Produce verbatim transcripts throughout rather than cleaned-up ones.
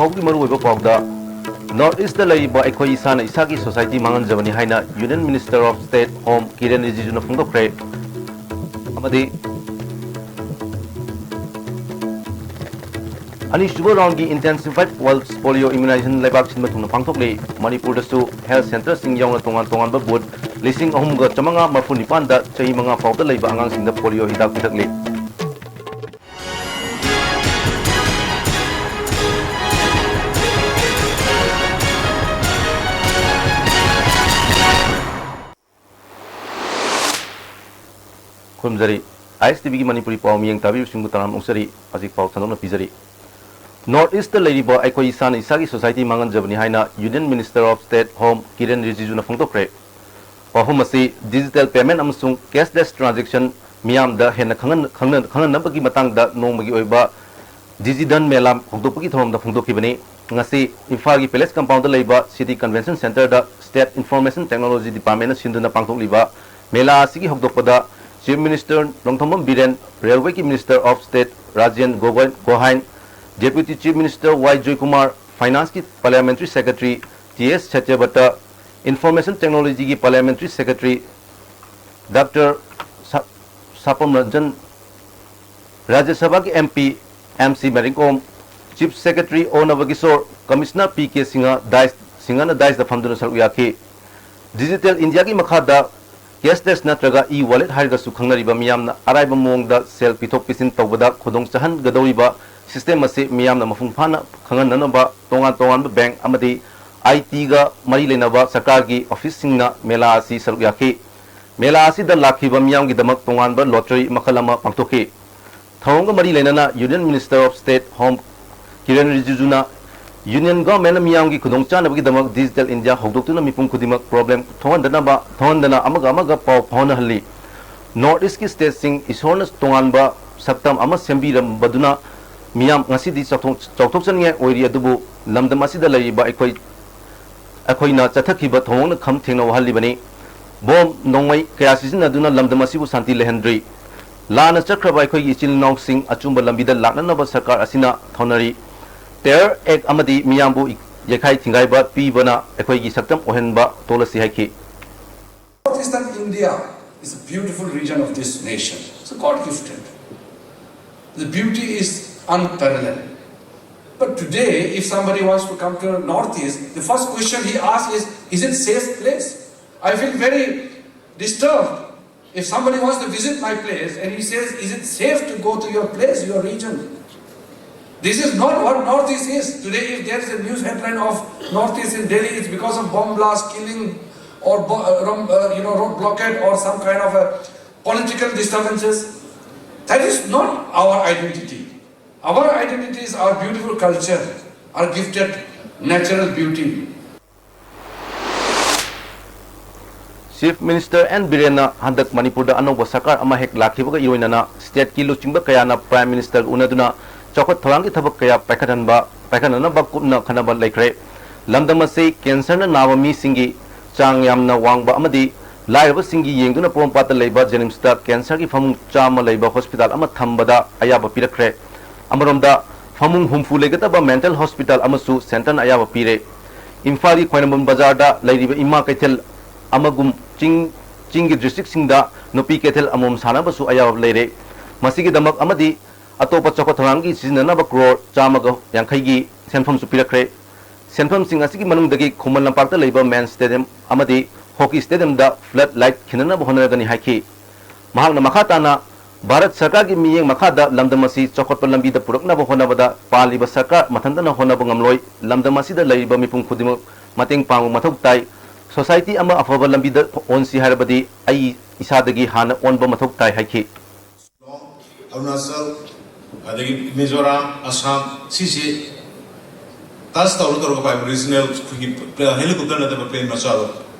ꯐꯥꯎꯒꯤ ꯃꯔꯨꯑꯣꯏꯕ ꯄꯥꯎꯗ, North East ꯂꯩꯔꯤꯕ ꯑꯩꯈꯣꯏ ꯏꯁꯥꯅ ꯏꯁꯥꯒꯤ society ꯃꯥꯡꯍꯟꯖꯕꯅꯤ ꯍꯥꯏꯅ Union Minister of State Home ꯀꯤꯔꯦꯟ ꯔꯤꯖꯤꯖꯨꯅ ꯐꯣꯡꯗꯣꯛꯈ꯭ꯔꯦ꯫ ꯑꯃꯗꯤ ꯑꯅꯤꯁꯨꯕ round ꯒꯤ Intensified Pulse Polio Immunization ꯂꯩꯕꯥꯛ ꯁꯤꯟꯕ ꯊꯨꯡꯅ ꯄꯥꯡꯊꯣꯛꯂꯤ꯫ ꯃꯅꯤꯄꯨꯔꯗꯁꯨ health centre ꯁꯤꯡ ꯌꯥꯎꯅ ꯇꯣꯉꯥꯟ ꯇꯣꯉꯥꯟꯕ booth ꯂꯤꯁꯤꯡ ꯑꯍꯨꯝꯒ ꯆꯥꯃꯉꯥ ꯃꯔꯤꯐꯨ ꯅꯤꯄꯥꯟꯗ ꯆꯍꯤ ꯃꯉꯥ ꯐꯥꯎꯕꯗ ꯂꯩꯕ ꯑꯉꯥꯡꯁꯤꯡꯗ polio ꯍꯤꯗꯥꯛ ꯄꯤꯊꯛꯂꯤ꯫ ꯈꯨꯔꯨꯝꯖꯔꯤ꯫ ISTV ꯒꯤ ꯃꯅꯤꯄꯨꯔꯤ ꯄꯥꯎ ꯃꯤꯠꯌꯦꯡ ꯇꯥꯕꯤꯕꯁꯤꯡꯕꯨ ꯇꯔꯥꯝꯅ ꯑꯣꯛꯆꯔꯤ꯫ ꯍꯧꯖꯤꯛ ꯄꯥꯎ ꯁꯟꯗꯣꯛꯅ ꯄꯤꯖꯔꯤ꯫ North East ꯂꯩꯔꯤꯕ ꯑꯩꯈꯣꯏ ꯏꯁꯥꯅ ꯏꯁꯥꯒꯤ society ꯃꯥꯡꯍꯟꯖꯕꯅꯤ ꯍꯥꯏꯅ Union Minister of State Home ꯀꯤꯔꯦꯟ ꯔꯤꯖꯤꯖꯨꯅ ꯐꯣꯡꯗꯣꯛꯈ꯭ꯔꯦ꯫ ꯋꯥꯐꯝ ꯑꯁꯤ digital payment ꯑꯃꯁꯨꯡ cashless transaction ꯃꯤꯌꯥꯝꯗ ꯍꯦꯟꯅ ꯈꯪꯍꯟ-, ꯈꯪꯅ-, ꯈꯪꯍꯟꯅꯕꯒꯤ ꯃꯇꯥꯡꯗ ꯅꯣꯡꯃꯒꯤ ꯑꯣꯏꯕ Digi Dhan Mela ꯍꯧꯗꯣꯛꯄꯒꯤ ꯊꯧꯔꯝꯗ ꯐꯣꯡꯗꯣꯛꯈꯤꯕꯅꯤ꯫ ꯉꯁꯤ ꯏꯝꯐꯥꯜꯒꯤ Palace Compound ꯗ ꯂꯩꯕ City Convention Centre ꯗ State Information Technology Department ꯅ ꯁꯤꯟꯗꯨꯅ ꯄꯥꯡꯊꯣꯛꯂꯤꯕ ꯃꯦꯂꯥ ꯑꯁꯤꯒꯤ ꯍꯧꯗꯣꯛꯄꯗ Chief Minister Nongthombam Biren, Railway ꯒꯤ Minister of State Rajen Gogoi, Gohain, Deputy Chief Minister Y Joykumar, Finance ꯀꯤ Parliamentary Secretary T S Satyabrata, Information Technology ꯒꯤ Parliamentary Secretary Doctor ꯁꯥ-, ꯁꯥꯄꯝ ꯔꯟꯖꯟ, ꯔꯥꯖ꯭ꯌ ꯁꯚꯥꯒꯤ MP M C Mary Kom, Chief Secretary ꯑꯣ ꯅꯕꯀꯤꯁꯣꯔ, Commissioner P K Singh dice, ꯁꯤꯡꯍꯅ ꯗꯥꯏꯁꯇ ꯐꯝꯗꯨꯅ ꯁꯔꯨꯛ ꯌꯥꯈꯤ꯫ Digital India ꯒꯤ ꯃꯈꯥꯗ cashless ꯅꯠꯇ꯭ꯔꯒ e-wallet ꯍꯥꯏꯔꯒꯁꯨ ꯈꯪꯅꯔꯤꯕ ꯃꯤꯌꯥꯝꯅ ꯑꯔꯥꯏꯕ ꯃꯑꯣꯡꯗ ꯁꯦꯜ ꯄꯤꯊꯣꯛ ꯄꯤꯁꯤꯟ ꯇꯧꯕꯗ ꯈꯨꯗꯣꯡ ꯆꯥꯍꯟꯒꯗꯧꯔꯤꯕ system ꯑꯁꯤ ꯃꯤꯌꯥꯝꯅ ꯃꯄꯨꯡ ꯐꯥꯅ ꯈꯪꯍꯟꯅꯅꯕ ꯇꯣꯉꯥꯟ ꯇꯣꯉꯥꯟꯕ bank ꯑꯃꯗꯤ I T ꯒ ꯃꯔꯤ ꯂꯩꯅꯕ ꯁꯔꯀꯥꯔꯒꯤ office ꯁꯤꯡꯅ ꯃꯦꯂꯥ ꯑꯁꯤ ꯁꯔꯨꯛ ꯌꯥꯈꯤ꯫ ꯃꯦꯂꯥ ꯑꯁꯤꯗ ꯂꯥꯛꯈꯤꯕ ꯃꯤꯌꯥꯝꯒꯤꯗꯃꯛ ꯇꯣꯉꯥꯟꯕ lottery ꯃꯈꯜ ꯑꯃ ꯄꯥꯡꯊꯣꯛꯈꯤ꯫ ꯊꯧꯔꯝꯒ ꯃꯔꯤ ꯂꯩꯅꯅ Union Minister of State Home ꯀꯤꯔꯦꯟ ꯔꯤꯖꯤꯖꯨꯅ Union Government ꯅ ꯃꯤꯌꯥꯝꯒꯤ ꯈꯨꯗꯣꯡꯆꯥꯅꯕꯒꯤꯗꯃꯛ Digital India ꯍꯧꯗꯣꯛꯇꯨꯅ ꯃꯤꯄꯨꯝ ꯈꯨꯗꯤꯡꯃꯛ problem ꯊꯣꯛꯍꯟꯗꯅꯕ, ꯊꯣꯛꯍꯟꯗꯅ ꯑꯃꯒ ꯑꯃꯒ ꯄꯥꯎ ꯐꯥꯎꯅꯍꯜꯂꯤ꯫ North East ꯀꯤ state ꯁꯤꯡ ꯏꯁꯣꯔꯅ ꯇꯣꯉꯥꯟꯕ ꯁꯛꯇꯝ ꯑꯃ ꯁꯦꯝꯕꯤꯔꯝꯕꯗꯨꯅ ꯃꯤꯌꯥꯝ ꯉꯁꯤꯗꯤ ꯆꯥꯎꯊꯣꯛ-, ꯆꯥꯎꯊꯣꯛꯆꯅꯤꯡꯉꯥꯏ ꯑꯣꯏꯔꯤ, ꯑꯗꯨꯕꯨ ꯂꯝꯗꯝ ꯑꯁꯤꯗ ꯂꯩꯔꯤꯕ ꯑꯩꯈꯣꯏ ꯑꯩꯈꯣꯏꯅ ꯆꯠꯊꯈꯤꯕ ꯊꯧꯑꯣꯡꯅ ꯈꯝ ꯊꯦꯡꯅ ꯋꯥꯍꯜꯂꯤꯕꯅꯤ꯫ Bomb, ꯅꯣꯡꯃꯩ ꯀꯌꯥ ꯁꯤꯖꯤꯟꯅꯗꯨꯅ ꯂꯝꯗꯝ ꯑꯁꯤꯕꯨ ꯁꯥꯟꯇꯤ ꯂꯩꯍꯟꯗ꯭ꯔꯤ꯫ ꯂꯥꯟꯅ ꯆꯠꯈ꯭ꯔꯕ ꯑꯩꯈꯣꯏꯒꯤ ꯏꯆꯤꯜ ꯏꯅꯥꯎꯁꯤꯡ ꯑꯆꯨꯝꯕ ꯂꯝꯕꯤꯗ ꯂꯥꯛꯅꯅꯕ ꯁꯔꯀꯥꯔ ꯑꯁꯤꯅ ꯊꯧꯅꯔꯤ꯫ ꯇꯦꯔꯔ ꯑꯦꯛ ꯑꯃꯗꯤ ꯃꯤꯌꯥꯝꯕꯨ ꯌꯩꯈꯥꯏ ꯊꯤꯡꯒꯥꯏꯕ ꯄꯤꯕꯅ ꯑꯩꯈꯣꯏꯒꯤ ꯁꯛꯇꯝ ꯑꯣꯏꯍꯟꯕ ꯇꯣꯛꯂꯁꯤ ꯍꯥꯏꯈꯤ꯫ Northeastern India is a beautiful region of this nation. It's a God gifted. The beauty is unparalleled. But today, if somebody wants to come to Northeast, the first question he asks is, is it safe place? I feel very disturbed if somebody wants to visit my place and he says, is it safe to go to your place, your region? This is not what Northeast is. Today, if there is a news headline of Northeast in Delhi, it's because of bomb blast, killing, or bo- uh, rom- uh, you know, road blockade or some kind of a political disturbances. That is not our identity. Our identity is our beautiful culture, our gifted natural beauty. Chief Minister N Birenna ꯍꯟꯗꯛ ꯃꯅꯤꯄꯨꯔꯗ ꯑꯅꯧꯕ ꯁꯔꯀꯥꯔ ꯑꯃ ꯍꯦꯛ ꯂꯥꯛꯈꯤꯕꯒ ꯏꯔꯣꯏꯅꯅ stateꯀꯤ ꯂꯨꯆꯤꯡꯕ ꯀꯌꯥꯅ Prime Ministerꯒ ꯎꯅꯗꯨꯅ ꯆꯥꯎꯈꯠ ꯊꯧꯔꯥꯡꯒꯤ ꯊꯕꯛ ꯀꯌꯥ ꯄꯥꯏꯈꯠꯍꯟꯕ ꯄꯥꯏꯈꯠꯅꯅꯕ ꯀꯨꯞꯅ ꯈꯟꯅꯕ ꯂꯩꯈ꯭ꯔꯦ꯫ ꯂꯝꯗꯝ ꯑꯁꯤ cancerꯅ ꯅꯥꯕ ꯃꯤꯁꯤꯡꯒꯤ ꯆꯥꯡ ꯌꯥꯝꯅ ꯋꯥꯡꯕ ꯑꯃꯗꯤ ꯂꯥꯏꯔꯕꯁꯤꯡꯒꯤ ꯌꯦꯡꯗꯨꯅ ꯄꯣꯔꯣꯝꯄꯥꯠꯇ ꯂꯩꯕ JNIMSꯇ cancerꯒꯤ ꯐꯃꯨꯡ ꯆꯥꯝꯃ ꯂꯩꯕ hospital ꯑꯃ ꯊꯝꯕꯗ ꯑꯌꯥꯕ ꯄꯤꯔꯛꯈ꯭ꯔꯦ꯫ ꯑꯃꯔꯣꯝꯗ, ꯐꯃꯨꯡ ꯍꯨꯝꯐꯨ ꯂꯩꯒꯗꯕ mental hospital ꯑꯃꯁꯨ centreꯅ ꯑꯌꯥꯕ ꯄꯤꯔꯦ꯫ ꯏꯝꯐꯥꯜꯒꯤ ꯈ꯭ꯋꯥꯏꯔꯝꯕꯟ ꯕꯖꯥꯔꯗ ꯂꯩꯔꯤꯕ ꯏꯃꯥ ꯀꯩꯊꯦꯜ ꯑꯃꯒꯨꯝ ꯆꯤꯡ ꯆꯤꯡꯒꯤ districtꯁꯤꯡꯗ ꯅꯨꯄꯤ ꯀꯩꯊꯦꯜ ꯑꯃꯃꯝ ꯁꯥꯅꯕꯁꯨ ꯑꯌꯥꯕ ꯂꯩꯔꯦ꯫ ꯃꯁꯤꯒꯤꯗꯃꯛ ꯑꯃꯗꯤ ꯑꯇꯣꯞꯄ ꯆꯥꯎꯈꯠ ꯊꯧꯔꯥꯡꯒꯤ ꯁꯤꯖꯤꯟꯅꯅꯕ ꯀ꯭ꯔꯣꯔ ꯆꯥꯝꯃꯒ ꯌꯥꯡꯈꯩꯒꯤ ꯁꯦꯟꯐꯝꯁꯨ ꯄꯤꯔꯛꯈ꯭ꯔꯦ꯫ ꯁꯦꯟꯐꯝꯁꯤꯡ ꯑꯁꯤꯒꯤ ꯃꯅꯨꯡꯗꯒꯤ ꯈꯨꯃꯟ ꯂꯝꯄꯥꯛꯇ ꯂꯩꯕ men's stadium ꯑꯃꯗꯤ hockey stadiumꯗ flood light ꯈꯤꯟꯅꯅꯕ ꯍꯣꯠꯅꯒꯅꯤ ꯍꯥꯏꯈꯤ꯫ ꯃꯍꯥꯛꯅ ꯃꯈꯥ ꯇꯥꯅ, ꯚꯥꯔꯠ ꯁꯔꯀꯥꯔꯒꯤ ꯃꯤꯠꯌꯦꯡ ꯃꯈꯥꯗ ꯂꯝꯗꯝ ꯑꯁꯤ ꯆꯥꯎꯈꯠꯄ ꯂꯝꯕꯤꯗ ꯄꯨꯔꯛꯅꯕ ꯍꯣꯠꯅꯕꯗ ꯄꯥꯜꯂꯤꯕ ꯁꯔꯀꯥꯔ ꯃꯊꯟꯇꯅ ꯍꯣꯠꯅꯕ ꯉꯝꯂꯣꯏ, ꯂꯝꯗꯝ ꯑꯁꯤꯗ ꯂꯩꯔꯤꯕ ꯃꯤꯄꯨꯝ ꯈꯨꯗꯤꯡꯃꯛ ꯃꯇꯦꯡ ꯄꯥꯡꯕ ꯃꯊꯧ ꯇꯥꯏ꯫ Society ꯑꯃ ꯑꯐꯕ ꯂꯝꯕꯤꯗ ꯑꯣꯟꯁꯤ ꯍꯥꯏꯔꯕꯗꯤ ꯑꯩ ꯏꯁꯥꯗꯒꯤ ꯍꯥꯟꯅ ꯑꯣꯟꯕ ꯃꯊꯧ ꯇꯥꯏ ꯍꯥꯏꯈꯤ꯫ ꯑꯔꯨꯅꯥꯆꯜ, ꯑꯗꯒꯤ ꯃꯤꯖꯣꯔꯥꯝ, ꯑꯁꯥꯝ, ꯁꯤꯁꯤ touch ꯇꯧꯔ ꯇꯧꯔꯒ ꯄꯥꯏꯕ regional ꯑꯩꯈꯣꯏꯒꯤ helicopter ꯅꯠꯇꯕ plane ꯃꯆꯥꯗꯣ,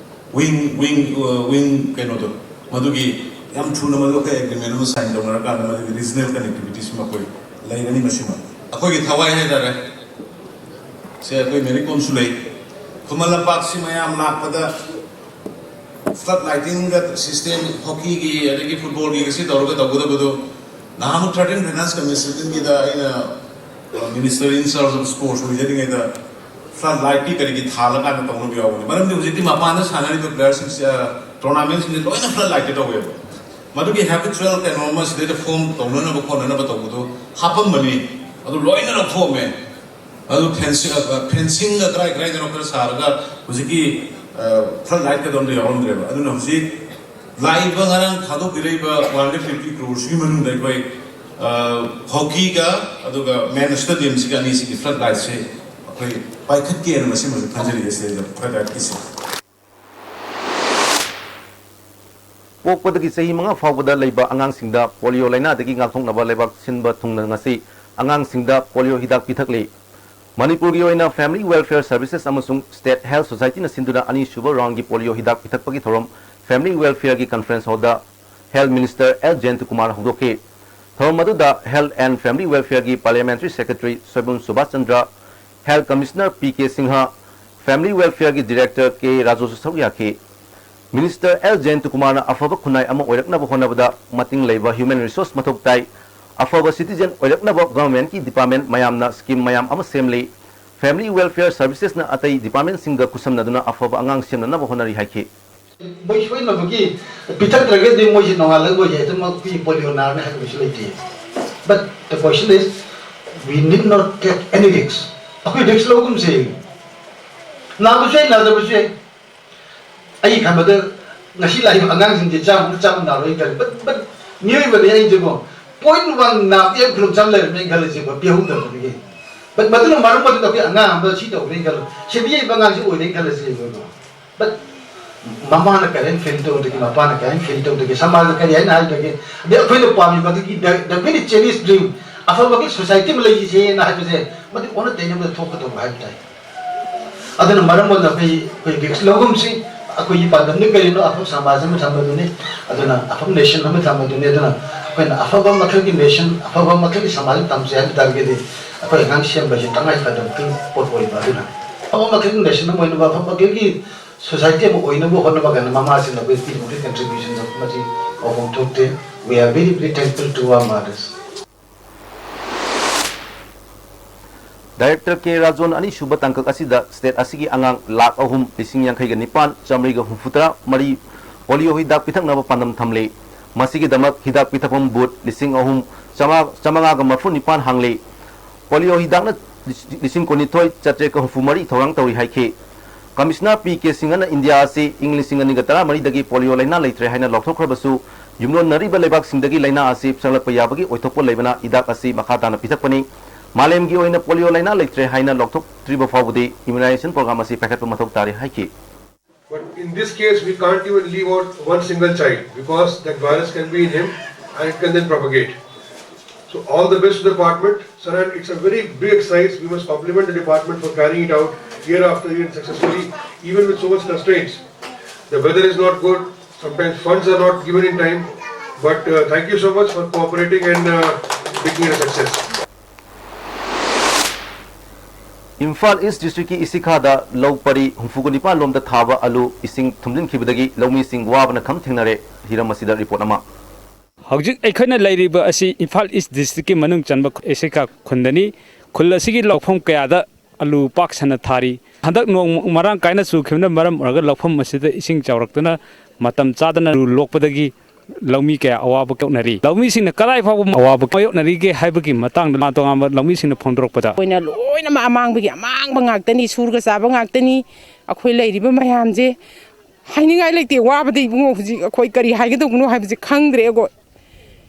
wing wing wing ꯀꯩꯅꯣꯗꯣ, ꯃꯗꯨꯒꯤ ꯌꯥꯝ ꯊꯨꯅ ꯃꯗꯨ ꯑꯩꯈꯣꯏ agreement ꯑꯃ sign ꯇꯧꯅꯔꯀꯥꯟꯗ ꯃꯗꯨꯒꯤ regional connectivityꯁꯨ ꯃꯈꯣꯏ ꯂꯩꯔꯅꯤ꯫ ꯃꯁꯤꯃ ꯑꯩꯈꯣꯏꯒꯤ ꯊꯋꯥꯏ ꯍꯥꯏꯇꯥꯔꯦ꯫ ꯁꯦ ꯑꯩꯈꯣꯏ ꯃꯦꯔꯤ ꯀꯣꯝꯁꯨ ꯂꯩ꯫ ꯈꯨꯃꯟ ꯂꯝꯄꯥꯛꯁꯤ ꯃꯌꯥꯝ ꯂꯥꯛꯄꯗ flood lightingꯒ system, hockeyꯒꯤ ꯑꯗꯒꯤ footballꯒꯤ ꯁꯤ ꯇꯧꯔꯒ ꯇꯧꯒꯗꯕꯗꯣ, ꯅꯍꯥꯟꯃꯨꯛ thirteenth Finance Commissionꯒꯤꯗ ꯑꯩꯅ Minister in charge of sports ꯑꯣꯏꯖꯔꯤꯉꯩꯗ flood lightꯀꯤ ꯀꯔꯤꯒꯤ ꯊꯥꯜꯂꯀꯥꯟꯗ ꯇꯧꯅꯕ ꯌꯥꯎꯕꯅꯤ꯫ ꯃꯔꯝꯗꯤ ꯍꯧꯖꯤꯛꯇꯤ ꯃꯄꯥꯟꯗ ꯁꯥꯟꯅꯔꯤꯕ playerꯁꯤꯡꯁꯦ, tournamentꯁꯤꯡꯁꯦ ꯂꯣꯏꯅ flood lightꯇ ꯇꯧꯋꯦꯕ꯫ ꯃꯗꯨꯒꯤ habitual ꯀꯩꯅꯣ ꯑꯃ ꯁꯤꯗꯩꯗ form ꯇꯧꯅꯅꯕ ꯈꯣꯠꯅꯅꯕ ꯇꯧꯕꯗꯣ ꯍꯥꯞꯄꯝꯕꯅꯤ, ꯑꯗꯨ ꯂꯣꯏꯅ ꯂꯧꯊꯣꯛꯑꯝꯃꯦ꯫ ꯑꯗꯨ fencing, fencingꯒ ꯀꯗꯥꯏ ꯀꯗꯥꯏꯗꯅꯣ ꯈꯔ ꯁꯥꯔꯒ ꯍꯧꯖꯤꯛꯀꯤ flood lightꯀꯗꯣ ꯑꯝꯇ ꯌꯥꯎꯔꯝꯗ꯭ꯔꯦꯕ꯫ ꯑꯗꯨꯅ ꯍꯧꯖꯤꯛ ꯂꯥꯛꯏꯕ ꯉꯔꯥꯡ ꯊꯥꯗꯣꯛꯄꯤꯔꯛꯏꯕ one hundred fifty crores ꯃꯅꯨꯡꯗ ꯑꯩꯈꯣꯏ hockeyꯒ ꯑꯗꯨꯒ main stadiumꯁꯤꯒ ꯑꯅꯤꯁꯤꯒꯤ flood lightꯁꯦ ꯑꯩꯈꯣꯏ ꯄꯥꯏꯈꯠꯀꯦꯅ ꯃꯁꯤꯃꯁꯨ ꯈꯟꯖꯔꯤꯁꯦ ꯁꯤꯗꯩꯗ flood lightꯀꯤꯁꯦ꯫ ꯄꯣꯛꯄꯗꯒꯤ ꯆꯍꯤ ꯃꯉꯥ ꯐꯥꯎꯕꯗ ꯂꯩꯕ ꯑꯉꯥꯡꯁꯤꯡꯗ ꯄꯣꯂꯤꯑꯣ ꯂꯥꯏꯅꯥꯗꯒꯤ ꯉꯥꯛꯊꯣꯛꯅꯕ ꯂꯩꯕꯥꯛ ꯁꯤꯟꯕ ꯊꯨꯡꯅ ꯉꯁꯤ ꯑꯉꯥꯡꯁꯤꯡꯗ ꯄꯣꯂꯤꯑꯣ ꯍꯤꯗꯥꯛ ꯄꯤꯊꯛꯂꯤ꯫ ꯃꯅꯤꯄꯨꯔꯒꯤ ꯑꯣꯏꯅ Family Welfare Services ꯑꯃꯁꯨꯡ State Health Societyꯅ ꯁꯤꯟꯗꯨꯅ ꯑꯅꯤꯁꯨꯕ roundꯒꯤ ꯄꯣꯂꯤꯑꯣ ꯍꯤꯗꯥꯛ ꯄꯤꯊꯛꯄꯒꯤ ꯊꯧꯔꯝ Family Welfareꯒꯤ conference hallꯗ Health Minister ꯑꯦꯜ ꯖꯌꯟꯇꯀꯨꯃꯥꯔꯅ ꯍꯧꯗꯣꯛꯈꯤ꯫ ꯊꯧꯔꯝ ꯑꯗꯨꯗ Health and Family Welfareꯒꯤ Parliamentary Secretary ꯁꯣꯏꯕꯨꯝ Subhas Chandra, Health Commissioner P K Singh, Family Welfareꯒꯤ Director ꯀꯦ ꯔꯥꯖꯨꯁꯨ ꯁꯔꯨꯛ ꯌꯥꯈꯤ꯫ Minister ꯑꯦꯜ ꯖꯌꯟꯇꯀꯨꯃꯥꯔꯅ ꯑꯐꯕ ꯈꯨꯟꯅꯥꯏ ꯑꯃ ꯑꯣꯏꯔꯛꯅꯕ ꯍꯣꯠꯅꯕꯗ ꯃꯇꯤꯡ ꯂꯩꯕ human resource ꯃꯊꯧ ꯇꯥꯏ꯫ ꯑꯐꯕ citizen ꯑꯣꯏꯔꯛꯅꯕ governmentꯀꯤ department ꯃꯌꯥꯝꯅ scheme ꯃꯌꯥꯝ ꯑꯃ ꯁꯦꯝꯂꯤ꯫ Family Welfare Servicesꯅ ꯑꯇꯩ departmentꯁꯤꯡꯒ ꯈꯨꯠꯁꯝꯅꯗꯨꯅ ꯑꯐꯕ ꯑꯉꯥꯡ ꯁꯦꯝꯅꯅꯕ ꯍꯣꯠꯅꯔꯤ ꯍꯥꯏꯈꯤ꯫ ꯃꯣꯏ ꯁꯣꯏꯅꯕꯒꯤ ꯄꯤꯊꯛꯇ꯭ꯔꯒꯗꯤ ꯃꯣꯏꯁꯦ ꯅꯣꯡꯉꯥꯜꯂꯒ ꯃꯣꯏꯁꯦ ꯑꯗꯨꯝ ꯑꯩꯈꯣꯏꯒꯤ ꯄꯣꯂꯤꯑꯣ ꯅꯥꯔꯅꯤ ꯍꯥꯏꯕ ꯀꯩꯁꯨ ꯂꯩꯇꯦ꯫ But the question is, we need not take any risk. ꯑꯩꯈꯣꯏ risk ꯂꯧꯒꯨꯝꯁꯦ꯫ ꯅꯥꯕꯁꯨ ꯌꯥꯏ, ꯅꯥꯗꯕꯁꯨ ꯌꯥꯏ꯫ ꯑꯩ ꯈꯟꯕꯗ ꯉꯁꯤ ꯂꯥꯛꯏꯕ ꯑꯉꯥꯡꯁꯤꯡꯁꯦ ꯆꯥꯝꯃ ꯆꯥꯝꯃ ꯅꯥꯔꯣꯏ ꯈꯜꯂꯤ꯫ But, but ꯃꯤꯑꯣꯏꯕꯅꯤ ꯑꯩꯁꯦꯀꯣ, point one ꯅꯥꯕ ꯌꯥꯝ ꯈꯨꯗꯣꯡꯆꯥꯕ ꯂꯩꯔꯝꯃꯦꯅ ꯈꯜꯂꯁꯦꯀꯣ, ꯄꯤꯍꯧꯗꯕꯗꯒꯤ꯫ But ꯃꯗꯨꯅ ꯃꯔꯝ ꯑꯣꯏꯗꯨꯅ ꯑꯩꯈꯣꯏ ꯑꯉꯥꯡ ꯑꯃꯗ ꯁꯤ ꯇꯧꯈ꯭ꯔꯦꯅ ꯈꯜꯂꯣ, ꯁꯦꯝꯕꯤꯔꯤꯕ ꯑꯉꯥꯡꯁꯤ ꯑꯣꯏꯔꯦꯅ ꯈꯜꯂꯁꯦꯕꯀꯣ꯫ But ꯃꯃꯥꯅ ꯀꯔꯤ ꯍꯥꯏꯅ feel ꯇꯧꯗꯒꯦ, ꯃꯄꯥꯅ ꯀꯔꯤ ꯍꯥꯏꯅ feel ꯇꯧꯗꯒꯦ, ꯁꯃꯥꯖꯅ ꯀꯔꯤ ꯍꯥꯏꯅ ꯍꯥꯏꯗꯒꯦ, ꯑꯗꯩ ꯑꯩꯈꯣꯏꯅ ꯄꯥꯝꯃꯤꯕ ꯑꯗꯨꯒꯤ the, the very cherish dream, ꯑꯐꯕꯒꯤ society ꯑꯃ ꯂꯩꯁꯦꯅ ꯍꯥꯏꯕꯁꯦ, ꯃꯗꯨ ꯑꯣꯟꯅ ꯇꯩꯅꯕꯗ ꯊꯣꯛꯀꯗꯧꯕ ꯍꯥꯏꯕ ꯇꯥꯏ꯫ ꯑꯗꯨꯅ ꯃꯔꯝ ꯑꯣꯏꯅ ꯑꯩꯈꯣꯏ, ꯑꯩꯈꯣꯏ risk ꯂꯧꯒꯨꯝꯁꯤ꯫ ꯑꯩꯈꯣꯏꯒꯤ ꯄꯥꯟꯗꯝꯗꯤ ꯀꯔꯤꯅꯣ? ꯑꯐꯕ ꯁꯃꯥꯖ ꯑꯃ ꯊꯝꯕꯗꯨꯅꯤ꯫ ꯑꯗꯨꯅ ꯑꯐꯕ nation ꯑꯃ ꯊꯝꯕꯗꯨꯅꯤ꯫ ꯑꯗꯨꯅ ꯑꯩꯈꯣꯏꯅ ꯑꯐꯕ ꯃꯈꯜꯒꯤ nation, ꯑꯐꯕ ꯃꯈꯜꯒꯤ ꯁꯃꯥꯖ ꯑꯃ ꯊꯝꯁꯦ ꯍꯥꯏꯕ ꯇꯥꯔꯒꯗꯤ ꯑꯩꯈꯣꯏ ꯑꯉꯥꯡ ꯁꯦꯝꯕ ꯑꯁꯤ ꯇꯉꯥꯏ ꯐꯗꯕ ꯄꯣꯠ ꯑꯣꯏꯕ꯫ ꯑꯗꯨꯅ ꯑꯐꯕ ꯃꯈꯜꯒꯤ nation ꯑꯃ ꯑꯣꯏꯅꯕ, ꯑꯐꯕ ꯃꯈꯜꯒꯤ society ꯑꯃ ꯑꯣꯏꯅꯕ ꯍꯣꯠꯅꯕ ꯀꯥꯟꯗ ꯃꯃꯥꯁꯤꯡꯅ ꯑꯩꯈꯣꯏ ꯄꯤꯔꯤꯕ contribution ꯃꯁꯤ ꯃꯄꯨꯡ ꯊꯣꯛꯇꯦ꯫ We are very, very thankful to our mothers. Director K Rajon ꯑꯅꯤꯁꯨꯕ ꯇꯥꯡꯀꯛ ꯑꯁꯤꯗ ꯁ꯭ꯇꯦꯠ ꯑꯁꯤꯒꯤ ꯑꯉꯥꯡ ꯂꯥꯈ ꯑꯍꯨꯝ ꯂꯤꯁꯤꯡ ꯌꯥꯡꯈꯩꯒ ꯅꯤꯄꯥꯟ ꯆꯥꯃꯔꯤꯒ ꯍꯨꯝꯐꯨꯇꯔꯥ ꯃꯔꯤ ꯄꯣꯂꯤꯑꯣ ꯍꯤꯗꯥꯛ ꯄꯤꯊꯛꯅꯕ ꯄꯥꯟꯗꯝ ꯊꯝꯂꯤ꯫ ꯃꯁꯤꯒꯤꯗꯃꯛ ꯍꯤꯗꯥꯛ ꯄꯤꯊꯛꯐꯝ ꯕꯨꯠ ꯂꯤꯁꯤꯡ ꯑꯍꯨꯝ ꯆꯥꯃꯉꯥꯒ ꯃꯔꯤꯐꯨ ꯅꯤꯄꯥꯟ ꯍꯥꯡꯂꯤ꯫ ꯄꯣꯂꯤꯑꯣ ꯍꯤꯗꯥꯛꯅ ꯂꯤꯁꯤꯡ ꯀꯨꯟꯅꯤꯊꯣꯏ ꯆꯥꯇ꯭ꯔꯦꯠꯀ ꯍꯨꯝꯐꯨ ꯃꯔꯤ ꯊꯧꯔꯥꯡ ꯇꯧꯔꯤ ꯍꯥꯏꯈꯤ꯫ ꯀꯃꯤꯁꯅꯔ ꯄꯤ ꯀꯦ ꯁꯤꯡꯍꯅ ꯏꯟꯗꯤꯌꯥ ꯑꯁꯤ ꯏꯪ ꯂꯤꯁꯤꯡ ꯑꯅꯤꯒ ꯇꯔꯥꯃꯔꯤꯗꯒꯤ ꯄꯣꯂꯤꯑꯣ ꯂꯥꯏꯅꯥ ꯂꯩꯇ꯭ꯔꯦ ꯍꯥꯏꯅ ꯂꯥꯎꯊꯣꯛꯈ꯭ꯔꯕꯁꯨ, ꯌꯨꯝꯂꯣꯟꯅꯔꯤꯕ ꯂꯩꯕꯥꯛꯁꯤꯡꯗꯒꯤ ꯂꯥꯏꯅꯥ ꯑꯁꯤ ꯆꯪꯂꯛꯄ ꯌꯥꯕꯒꯤ ꯑꯣꯏꯊꯣꯛꯄ ꯂꯩꯕꯅ ꯍꯤꯗꯥꯛ ꯑꯁꯤ ꯃꯈꯥ ꯇꯥꯅ ꯄꯤꯊꯛꯄꯅꯤ꯫ ꯃꯥꯂꯦꯝꯒꯤ ꯑꯣꯏꯅ ꯄꯣꯂꯤꯑꯣ ꯂꯥꯏꯅꯥ ꯂꯩꯇ꯭ꯔꯦ ꯍꯥꯏꯅ ꯂꯥꯎꯊꯣꯛꯇ꯭ꯔꯤꯕ ꯐꯥꯎꯕꯗꯤ immunization program ꯑꯁꯤ ꯄꯥꯏꯈꯠꯄ ꯃꯊꯧ ꯇꯥꯔꯤ ꯍꯥꯏꯈꯤ꯫ But in this case, we can't even leave out one single child because that virus can be in him and it can then propagate. So all the best to the department, sir, and it's a very big exercise. We must compliment the department for carrying it out year after year and successfully, even with so much constraints. The weather is not good, sometimes funds are not given in time, but uh, thank you so much for cooperating and uh, making it a success. Imphal ꯏꯁ ꯗꯤꯁꯇ꯭ꯔꯤꯛꯀꯤ ꯏꯁꯤꯈꯥꯗ ꯂꯧ ꯄꯔꯤ ꯍꯨꯝꯐꯨꯒ ꯅꯤꯄꯥꯟ ꯂꯣꯝꯗ ꯊꯥꯕ ꯑꯂꯨ ꯏꯁꯤꯡ ꯊꯨꯝꯖꯤꯟꯈꯤꯕꯗꯒꯤ ꯂꯧꯃꯤꯁꯤꯡ ꯋꯥꯕꯅ ꯈꯝ ꯊꯦꯡꯅꯔꯦ꯫ ꯍꯤꯔꯝ ꯑꯁꯤꯗ ꯔꯤꯄꯣꯔꯠ ꯑꯃ꯫ ꯍꯧꯖꯤꯛ ꯑꯩꯈꯣꯏꯅ ꯂꯩꯔꯤꯕ ꯑꯁꯤ ꯏꯝꯐꯥꯜ ꯏꯁ ꯗꯤꯁꯇ꯭ꯔꯤꯛꯀꯤ ꯃꯅꯨꯡ ꯆꯟꯕ ꯏꯁꯤꯈꯥ ꯈꯨꯟꯗꯅꯤ꯫ ꯈꯨꯜ ꯑꯁꯤꯒꯤ ꯂꯧꯐꯝ ꯀꯌꯥꯗ ꯑꯂꯨ ꯄꯥꯛ ꯁꯟꯅ ꯊꯥꯔꯤ꯫ ꯍꯟꯗꯛ ꯅꯣꯡ ꯃꯔꯥꯡ ꯀꯥꯏꯅ ꯆꯨꯈꯤꯕꯅ ꯃꯔꯝ ꯑꯣꯏꯔꯒ ꯂꯧꯐꯝ ꯑꯁꯤꯗ ꯏꯁꯤꯡ ꯆꯥꯎꯔꯛꯇꯨꯅ ꯃꯇꯝ ꯆꯥꯗꯅ ꯑꯂꯨ ꯂꯣꯛꯄꯗꯒꯤ ꯂꯧꯃꯤ ꯀꯌꯥ ꯑꯋꯥꯕ ꯀꯌꯥ ꯃꯥꯌꯣꯛꯅꯔꯤ꯫ ꯂꯧꯃꯤꯁꯤꯡꯅ ꯀꯗꯥꯏ ꯐꯥꯎꯕ ꯑꯋꯥꯕ ꯃꯥꯌꯣꯛꯅꯔꯤꯒꯦ ꯍꯥꯏꯕꯒꯤ ꯃꯇꯥꯡꯗ ꯇꯣꯉꯥꯟ ꯇꯣꯉꯥꯟꯕ ꯂꯧꯃꯤꯁꯤꯡꯅ ꯐꯣꯡꯗꯣꯔꯛꯄꯗ, ꯑꯩꯈꯣꯏꯅ ꯂꯣꯏꯅꯃꯛ ꯑꯃꯥꯡꯕꯒꯤ ꯑꯃꯥꯡꯕ ꯉꯥꯛꯇꯅꯤ, ꯁꯨꯔꯒ ꯆꯥꯕ ꯉꯥꯛꯇꯅꯤ꯫ ꯑꯩꯈꯣꯏ ꯂꯩꯔꯤꯕ ꯃꯌꯥꯝꯁꯦ ꯍꯥꯏꯅꯤꯡꯉꯥꯏ ꯂꯩꯇꯦ꯫ ꯋꯥꯕꯗ ꯏꯕꯨꯡꯉꯣ ꯍꯧꯖꯤꯛ ꯑꯩꯈꯣꯏ ꯀꯔꯤ ꯍꯥꯏꯒꯗꯧꯕꯅꯣ ꯍꯥꯏꯕꯁꯦ ꯈꯪꯗ꯭ꯔꯦ꯫ ꯑꯩꯈꯣꯏ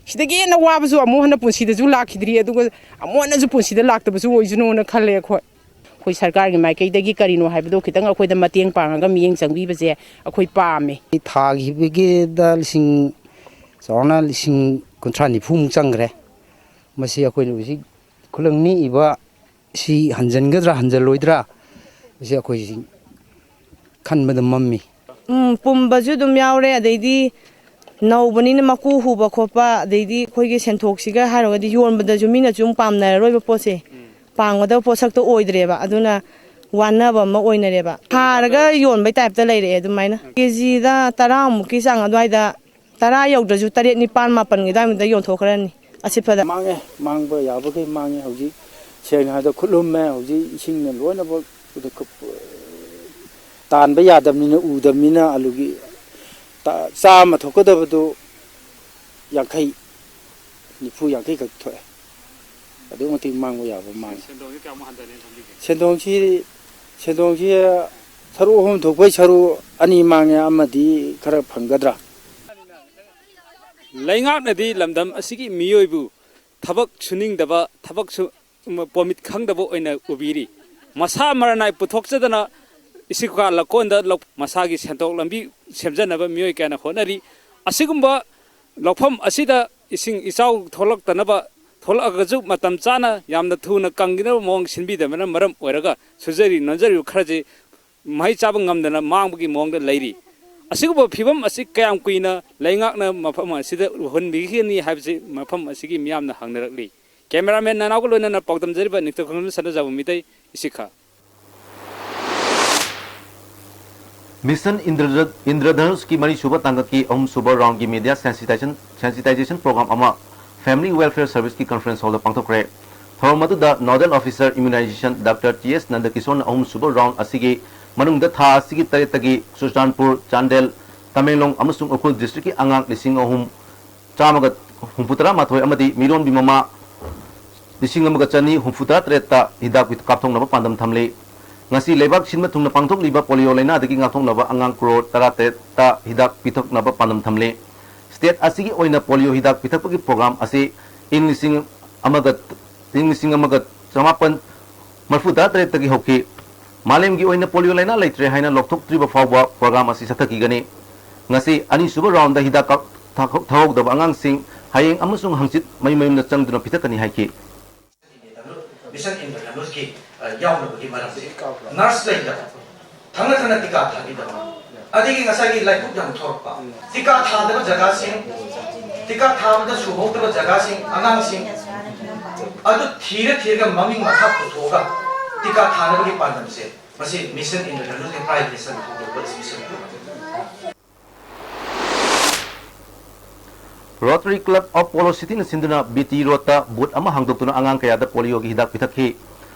ꯁꯤꯗꯒꯤ ꯍꯦꯟꯅ ꯋꯥꯕꯁꯨ ꯑꯃꯨꯛ ꯍꯟꯅ ꯄꯨꯟꯁꯤꯗꯁꯨ ꯂꯥꯛꯈꯤꯗ꯭ꯔꯤ, ꯑꯗꯨꯒ ꯑꯃꯨꯛ ꯍꯟꯅꯁꯨ ꯄꯨꯟꯁꯤꯗ ꯂꯥꯛꯇꯕꯁꯨ ꯑꯣꯏꯁꯅꯨꯅ ꯈꯜꯂꯦ ꯑꯩꯈꯣꯏ꯫ ꯑꯩꯈꯣꯏ ꯁꯔꯀꯥꯔꯒꯤ ꯃꯥꯏꯀꯩꯗꯒꯤ ꯀꯔꯤꯅꯣ ꯍꯥꯏꯕꯗꯣ ꯈꯤꯇꯪ ꯑꯩꯈꯣꯏꯗ ꯃꯇꯦꯡ ꯄꯥꯡꯉꯒ ꯃꯤꯠꯌꯦꯡ ꯆꯪꯕꯤꯕꯁꯦ ꯑꯩꯈꯣꯏ ꯄꯥꯝꯃꯦ꯫ ꯊꯥꯈꯤꯕꯒꯤꯗ ꯂꯤꯁꯤꯡ, ꯆꯥꯎꯔꯥꯛꯅ ꯂꯤꯁꯤꯡ ꯀꯨꯟꯊ꯭ꯔꯥ ꯅꯤꯐꯨꯃꯨꯛ ꯆꯪꯈ꯭ꯔꯦ꯫ ꯃꯁꯤ ꯑꯩꯈꯣꯏꯅ ꯍꯧꯖꯤꯛ ꯈꯨꯂꯪ ꯅꯦꯛꯏꯕ ꯁꯤ ꯍꯟꯖꯟꯒꯗ꯭ꯔꯥ ꯍꯟꯖꯜꯂꯣꯏꯗ꯭ꯔꯥ, ꯃꯁꯤ ꯑꯩꯈꯣꯏ ꯈꯟꯕꯗ ꯃꯝꯃꯤ꯫ ꯎꯝ, ꯄꯨꯝꯕꯁꯨ ꯑꯗꯨꯝ ꯌꯥꯎꯔꯦ, ꯑꯗꯩꯗꯤ ꯅꯧꯕꯅꯤꯅ ꯃꯀꯨ ꯍꯨꯕ ꯈꯣꯠꯄ, ꯑꯗꯩꯗꯤ ꯑꯩꯈꯣꯏꯒꯤ ꯁꯦꯟꯊꯣꯛꯁꯤꯒ ꯍꯥꯏꯔꯨꯔꯒꯗꯤ ꯌꯣꯟꯕꯗꯁꯨ ꯃꯤꯅꯁꯨ ꯑꯗꯨꯝ ꯄꯥꯝꯅꯔꯔꯣꯏꯕ ꯄꯣꯠꯁꯦ, ꯄꯥꯝꯒꯗꯕ ꯄꯣꯠꯁꯛꯇꯣ ꯑꯣꯏꯗ꯭ꯔꯦꯕ꯫ ꯑꯗꯨꯅ ꯋꯥꯅꯕ ꯑꯃ ꯑꯣꯏꯅꯔꯦꯕ꯫ ꯊꯥꯔꯒ ꯌꯣꯟꯕꯩ ꯇꯥꯏꯞꯇ ꯂꯩꯔꯛꯑꯦ ꯑꯗꯨꯃꯥꯏꯅ꯫ ꯀꯦꯖꯤꯗ ꯇꯔꯥꯃꯨꯛꯀꯤ ꯆꯥꯡ ꯑꯗꯨꯋꯥꯏꯗ, ꯇꯔꯥ ꯌꯧꯗ꯭ꯔꯁꯨ ꯇꯔꯦꯠ, ꯅꯤꯄꯥꯟ, ꯃꯥꯄꯟꯒꯤ ꯑꯗꯨꯋꯥꯏꯃꯨꯛꯇ ꯌꯣꯟꯊꯣꯛꯈ꯭ꯔꯅꯤ ꯑꯁꯤꯠꯄꯗ꯫ ꯃꯥꯡꯉꯦ, ꯃꯥꯡꯕ ꯌꯥꯕꯈꯩ ꯃꯥꯡꯉꯦ꯫ ꯍꯧꯖꯤꯛ ꯁꯦꯡꯅ ꯍꯥꯏꯔꯕꯗ ꯈꯨꯠꯂꯨꯝꯃꯦ꯫ ꯍꯧꯖꯤꯛ ꯏꯁꯤꯡꯅ ꯂꯣꯏꯅꯃꯛ ꯇꯥꯟꯕ ꯌꯥꯗꯕꯅꯤꯅ, ꯎꯗꯕꯅꯤꯅ ꯑꯂꯨꯒꯤ ꯆꯥꯝꯃ ꯊꯣꯛꯀꯗꯕꯗꯨ ꯌꯥꯡꯈꯩ, ꯅꯤꯐꯨ ꯌꯥꯡꯈꯩ ꯈꯛ ꯊꯣꯛꯑꯦ꯫ ꯑꯗꯨꯛ ꯃꯇꯤꯛ ꯃꯥꯡꯕ ꯌꯥꯕ ꯃꯥꯡꯉꯦ꯫ ꯁꯦꯟꯗꯣꯡꯁꯤ ꯀꯌꯥꯃꯨꯛ ꯍꯟꯊꯅꯤ ꯈꯜꯂꯤꯒꯦ? ꯁꯦꯟꯗꯣꯡꯁꯤ, ꯁꯦꯟꯗꯣꯡꯁꯤ ꯁꯔꯨꯛ ꯑꯍꯨꯝ ꯊꯣꯛꯄꯩ ꯁꯔꯨꯛ ꯑꯅꯤ ꯃꯥꯡꯉꯦ, ꯑꯃꯗꯤ ꯈꯔ ꯐꯪꯒꯗ꯭ꯔꯥ? ꯂꯩꯉꯥꯛꯅꯗꯤ ꯂꯝꯗꯝ ꯑꯁꯤꯒꯤ ꯃꯤꯑꯣꯏꯕꯨ ꯊꯕꯛ ꯁꯨꯅꯤꯡꯗꯕ, ꯊꯕꯛ ꯁꯨ-, ꯄꯣꯃꯤꯠ ꯈꯪꯗꯕ ꯑꯣꯏꯅ ꯎꯕꯤꯔꯤ꯫ ꯃꯁꯥ ꯃꯔꯅꯥꯏ ꯄꯨꯊꯣꯛꯆꯗꯅ ꯏꯁꯤꯀꯥ ꯂꯧꯀꯣꯟꯗ ꯂꯧ-, ꯃꯁꯥꯒꯤ ꯁꯦꯟꯊꯣꯛ ꯂꯝꯕꯤ ꯁꯦꯝꯖꯅꯕ ꯃꯤꯑꯣꯏ ꯀꯌꯥꯅ ꯍꯣꯠꯅꯔꯤ꯫ ꯑꯁꯤꯒꯨꯝꯕ ꯂꯧꯐꯝ ꯑꯁꯤꯗ ꯏꯁꯤꯡ ꯏꯆꯥꯎ ꯊꯣꯛꯂꯛꯇꯅꯕ, ꯊꯣꯛꯂꯛꯑꯒꯁꯨ ꯃꯇꯝ ꯆꯥꯅ ꯌꯥꯝꯅ ꯊꯨꯅ ꯀꯪꯈꯤꯅꯕ ꯃꯑꯣꯡ ꯁꯤꯟꯕꯤꯗꯕꯅ ꯃꯔꯝ ꯑꯣꯏꯔꯒ ꯁꯨꯖꯔꯤ ꯅꯣꯝꯖꯔꯤꯕ ꯈꯔꯁꯤ ꯃꯍꯩ ꯆꯥꯕ ꯉꯝꯗꯅ ꯃꯥꯡꯕꯒꯤ ꯃꯑꯣꯡꯗ ꯂꯩꯔꯤ꯫ ꯑꯁꯤꯒꯨꯝꯕ ꯐꯤꯕꯝ ꯑꯁꯤ ꯀꯌꯥꯝ ꯀꯨꯏꯅ ꯂꯩꯉꯥꯛꯅ ꯃꯐꯝ ꯑꯁꯤꯗ ꯎꯍꯟꯕꯤꯒꯅꯤ ꯍꯥꯏꯕꯁꯤ ꯃꯐꯝ ꯑꯁꯤꯒꯤ ꯃꯤꯌꯥꯝꯅ ꯍꯪꯅꯔꯛꯂꯤ꯫ ꯀꯦꯃꯦꯔꯥꯃꯦꯟ ꯅꯅꯥꯎꯒ ꯂꯣꯏꯅꯅ ꯄꯥꯎꯗꯝꯖꯔꯤꯕ ꯅꯤꯡꯊꯧ ꯈꯝꯕ ꯁꯅꯥꯖꯥꯎꯕ ꯃꯤꯇꯩ ꯏꯁꯤꯈꯥ꯫ ꯃꯤꯁꯟ ꯏꯟꯗ꯭ꯔ-, ꯏꯟꯗ꯭ꯔꯙꯅꯨꯁꯀꯤ ꯃꯔꯤꯁꯨꯕ ꯇꯥꯡꯀꯛꯀꯤ ꯑꯍꯨꯝꯁꯨꯕ ꯔꯥꯎꯟꯒꯤ ꯃꯤꯗꯤꯌꯥ ꯁꯦꯟꯁꯤꯇꯥꯏꯖꯦꯁꯟ, ꯁꯦꯟꯁꯤꯇꯥꯏꯖꯦꯁꯟ ꯄ꯭ꯔꯣꯒ꯭ꯔꯥꯝ ꯑꯃ ꯐꯦꯃꯤꯂꯤ ꯋꯦꯜꯐꯤꯌꯔ ꯁꯔꯚꯤꯁꯀꯤ ꯀꯟꯐꯔꯦꯟꯁ ꯍꯣꯜꯗ ꯄꯥꯡꯊꯣꯛꯈ꯭ꯔꯦ꯫ ꯊꯧꯔꯝ ꯑꯗꯨꯗ ꯅꯣꯗꯦꯜ ꯑꯣꯐꯤꯁꯔ ꯏꯝꯌꯨꯅꯥꯏꯖꯦꯁꯟ ꯗꯥꯛꯇꯔ ꯇꯤ ꯑꯦꯁ ꯅꯟꯗꯀꯤꯁꯣꯔꯅ ꯑꯍꯨꯝꯁꯨꯕ ꯔꯥꯎꯟ ꯑꯁꯤꯒꯤ ꯃꯅꯨꯡꯗ ꯊꯥ ꯑꯁꯤꯒꯤ ꯇꯔꯦꯠꯇꯒꯤ ꯆꯨꯔꯆꯥꯟꯄꯨꯔ, ꯆꯥꯟꯗꯦꯜ, ꯇꯃꯦꯡꯂꯣꯡ ꯑꯃꯁꯨꯡ ꯎꯈ꯭ꯔꯨꯜ ꯗꯤꯁꯇ꯭ꯔꯤꯛꯀꯤ ꯑꯉꯥꯡ ꯂꯤꯁꯤꯡ ꯑꯍꯨꯝ ꯆꯥꯝꯃꯒ ꯍꯨꯝꯐꯨꯇꯔꯥ ꯃꯥꯊꯣꯏ ꯑꯃꯗꯤ ꯃꯤꯔꯣꯟꯕꯤ ꯃꯃꯥ ꯂꯤꯁꯤꯡ ꯑꯃꯒ ꯆꯅꯤ ꯍꯨꯝꯐꯨꯇꯔꯥ ꯇꯔꯦꯠꯇ ꯍꯤꯗꯥꯛ ꯄꯤ-, ꯀꯥꯞꯊꯣꯛꯅꯕ ꯄꯥꯟꯗꯝ ꯊꯝꯂꯤ꯫ ꯉꯁꯤ ꯂꯩꯕꯥꯛ ꯁꯤꯟꯕ ꯊꯨꯡꯅ ꯄꯥꯡꯊꯣꯛꯂꯤꯕ ꯄꯣꯂꯤꯑꯣ ꯂꯥꯏꯅꯥꯗꯒꯤ ꯉꯥꯛꯊꯣꯛꯅꯕ ꯑꯉꯥꯡ ꯀ꯭ꯔꯣꯔ ꯇꯔꯥꯇꯔꯦꯠꯇ ꯍꯤꯗꯥꯛ ꯄꯤꯊꯛꯅꯕ ꯄꯥꯟꯗꯝ ꯊꯝꯂꯤ꯫ ꯁ꯭ꯇꯦꯠ ꯑꯁꯤꯒꯤ ꯑꯣꯏꯅ ꯄꯣꯂꯤꯑꯣ ꯍꯤꯗꯥꯛ ꯄꯤꯊꯛꯄꯒꯤ ꯄ꯭ꯔꯣꯒ꯭ꯔꯥꯝ ꯑꯁꯤ ꯏꯪ ꯂꯤꯁꯤꯡ ꯑꯃꯒ, ꯏꯪ ꯂꯤꯁꯤꯡ ꯑꯃꯒ ꯆꯃꯥꯄꯟ ꯃꯔꯤꯐꯨꯇꯔꯥ ꯇꯔꯦꯠꯇꯒꯤ ꯍꯧꯈꯤ꯫ ꯃꯥꯂꯦꯝꯒꯤ ꯑꯣꯏꯅ ꯄꯣꯂꯤꯑꯣ ꯂꯥꯏꯅꯥ ꯂꯩꯇ꯭ꯔꯦ ꯍꯥꯏꯅ ꯂꯥꯎꯊꯣꯛꯇ꯭ꯔꯤꯕ ꯐꯥꯎꯕ ꯄ꯭ꯔꯣꯒ꯭ꯔꯥꯝ ꯑꯁꯤ ꯆꯠꯊꯈꯤꯒꯅꯤ꯫ ꯉꯁꯤ ꯑꯅꯤꯁꯨꯕ ꯔꯥꯎꯟꯗ ꯍꯤꯗꯥꯛ ꯀꯥꯞ-, ꯊꯥ-, ꯊꯥꯍꯧꯗꯕ ꯑꯉꯥꯡꯁꯤꯡ ꯍꯌꯦꯡ ꯑꯃꯁꯨꯡ ꯍꯪꯆꯤꯠ ꯃꯌꯨꯝ ꯃꯌꯨꯝꯗ ꯆꯪꯗꯨꯅ ꯄꯤꯊꯛꯀꯅꯤ ꯍꯥꯏꯈꯤ꯫ ꯃꯤꯁꯟ ꯏꯟꯗ꯭ꯔꯙꯅꯨꯁꯀꯤ, ꯑ, ꯌꯥꯎꯅꯕꯒꯤ ꯃꯔꯝꯁꯦ ꯅꯔꯁ ꯂꯩꯇꯕ, ꯊꯪꯅ ꯊꯪꯅ ꯇꯤꯀꯥ ꯊꯥꯕꯤꯗꯕ, ꯑꯗꯒꯤ ꯉꯁꯥꯏꯒꯤ ꯂꯥꯏꯀꯨꯞ ꯌꯥꯝ ꯊꯣꯔꯛꯄ, ꯇꯤꯀꯥ ꯊꯥꯗꯕ ꯖꯒꯥꯁꯤꯡ, ꯇꯤꯀꯥ ꯊꯥꯕꯗ ꯁꯨꯍꯧꯗꯕ ꯖꯒꯥꯁꯤꯡ, ꯑꯉꯥꯡꯁꯤꯡ ꯑꯗꯨ ꯊꯤꯔ ꯊꯤꯔꯒ ꯃꯃꯤꯡ ꯃꯊꯥ ꯄꯨꯊꯣꯛꯑꯒ ꯇꯤꯀꯥ ꯊꯥꯅꯕꯒꯤ ꯄꯥꯟꯗꯝꯁꯦ ꯃꯁꯤ ꯃꯤꯁꯟ ꯏꯟꯗ꯭ꯔꯙꯅꯨꯁꯀꯤ ꯄ꯭ꯔꯥꯏꯝ ꯃꯤꯁꯟ ꯍꯧꯗꯣꯛꯄ special programme. Rotary Club of Polo City ꯅ ꯁꯤꯟꯗꯨꯅ ꯕꯤ ꯇꯤ ꯔꯣꯗꯇ ꯕꯨꯊ ꯑꯃ ꯍꯥꯡꯗꯣꯛꯇꯨꯅ ꯑꯉꯥꯡ ꯀꯌꯥꯗ ꯄꯣꯂꯤꯑꯣꯒꯤ ꯍꯤꯗꯥꯛ ꯄꯤꯊꯛꯈꯤ꯫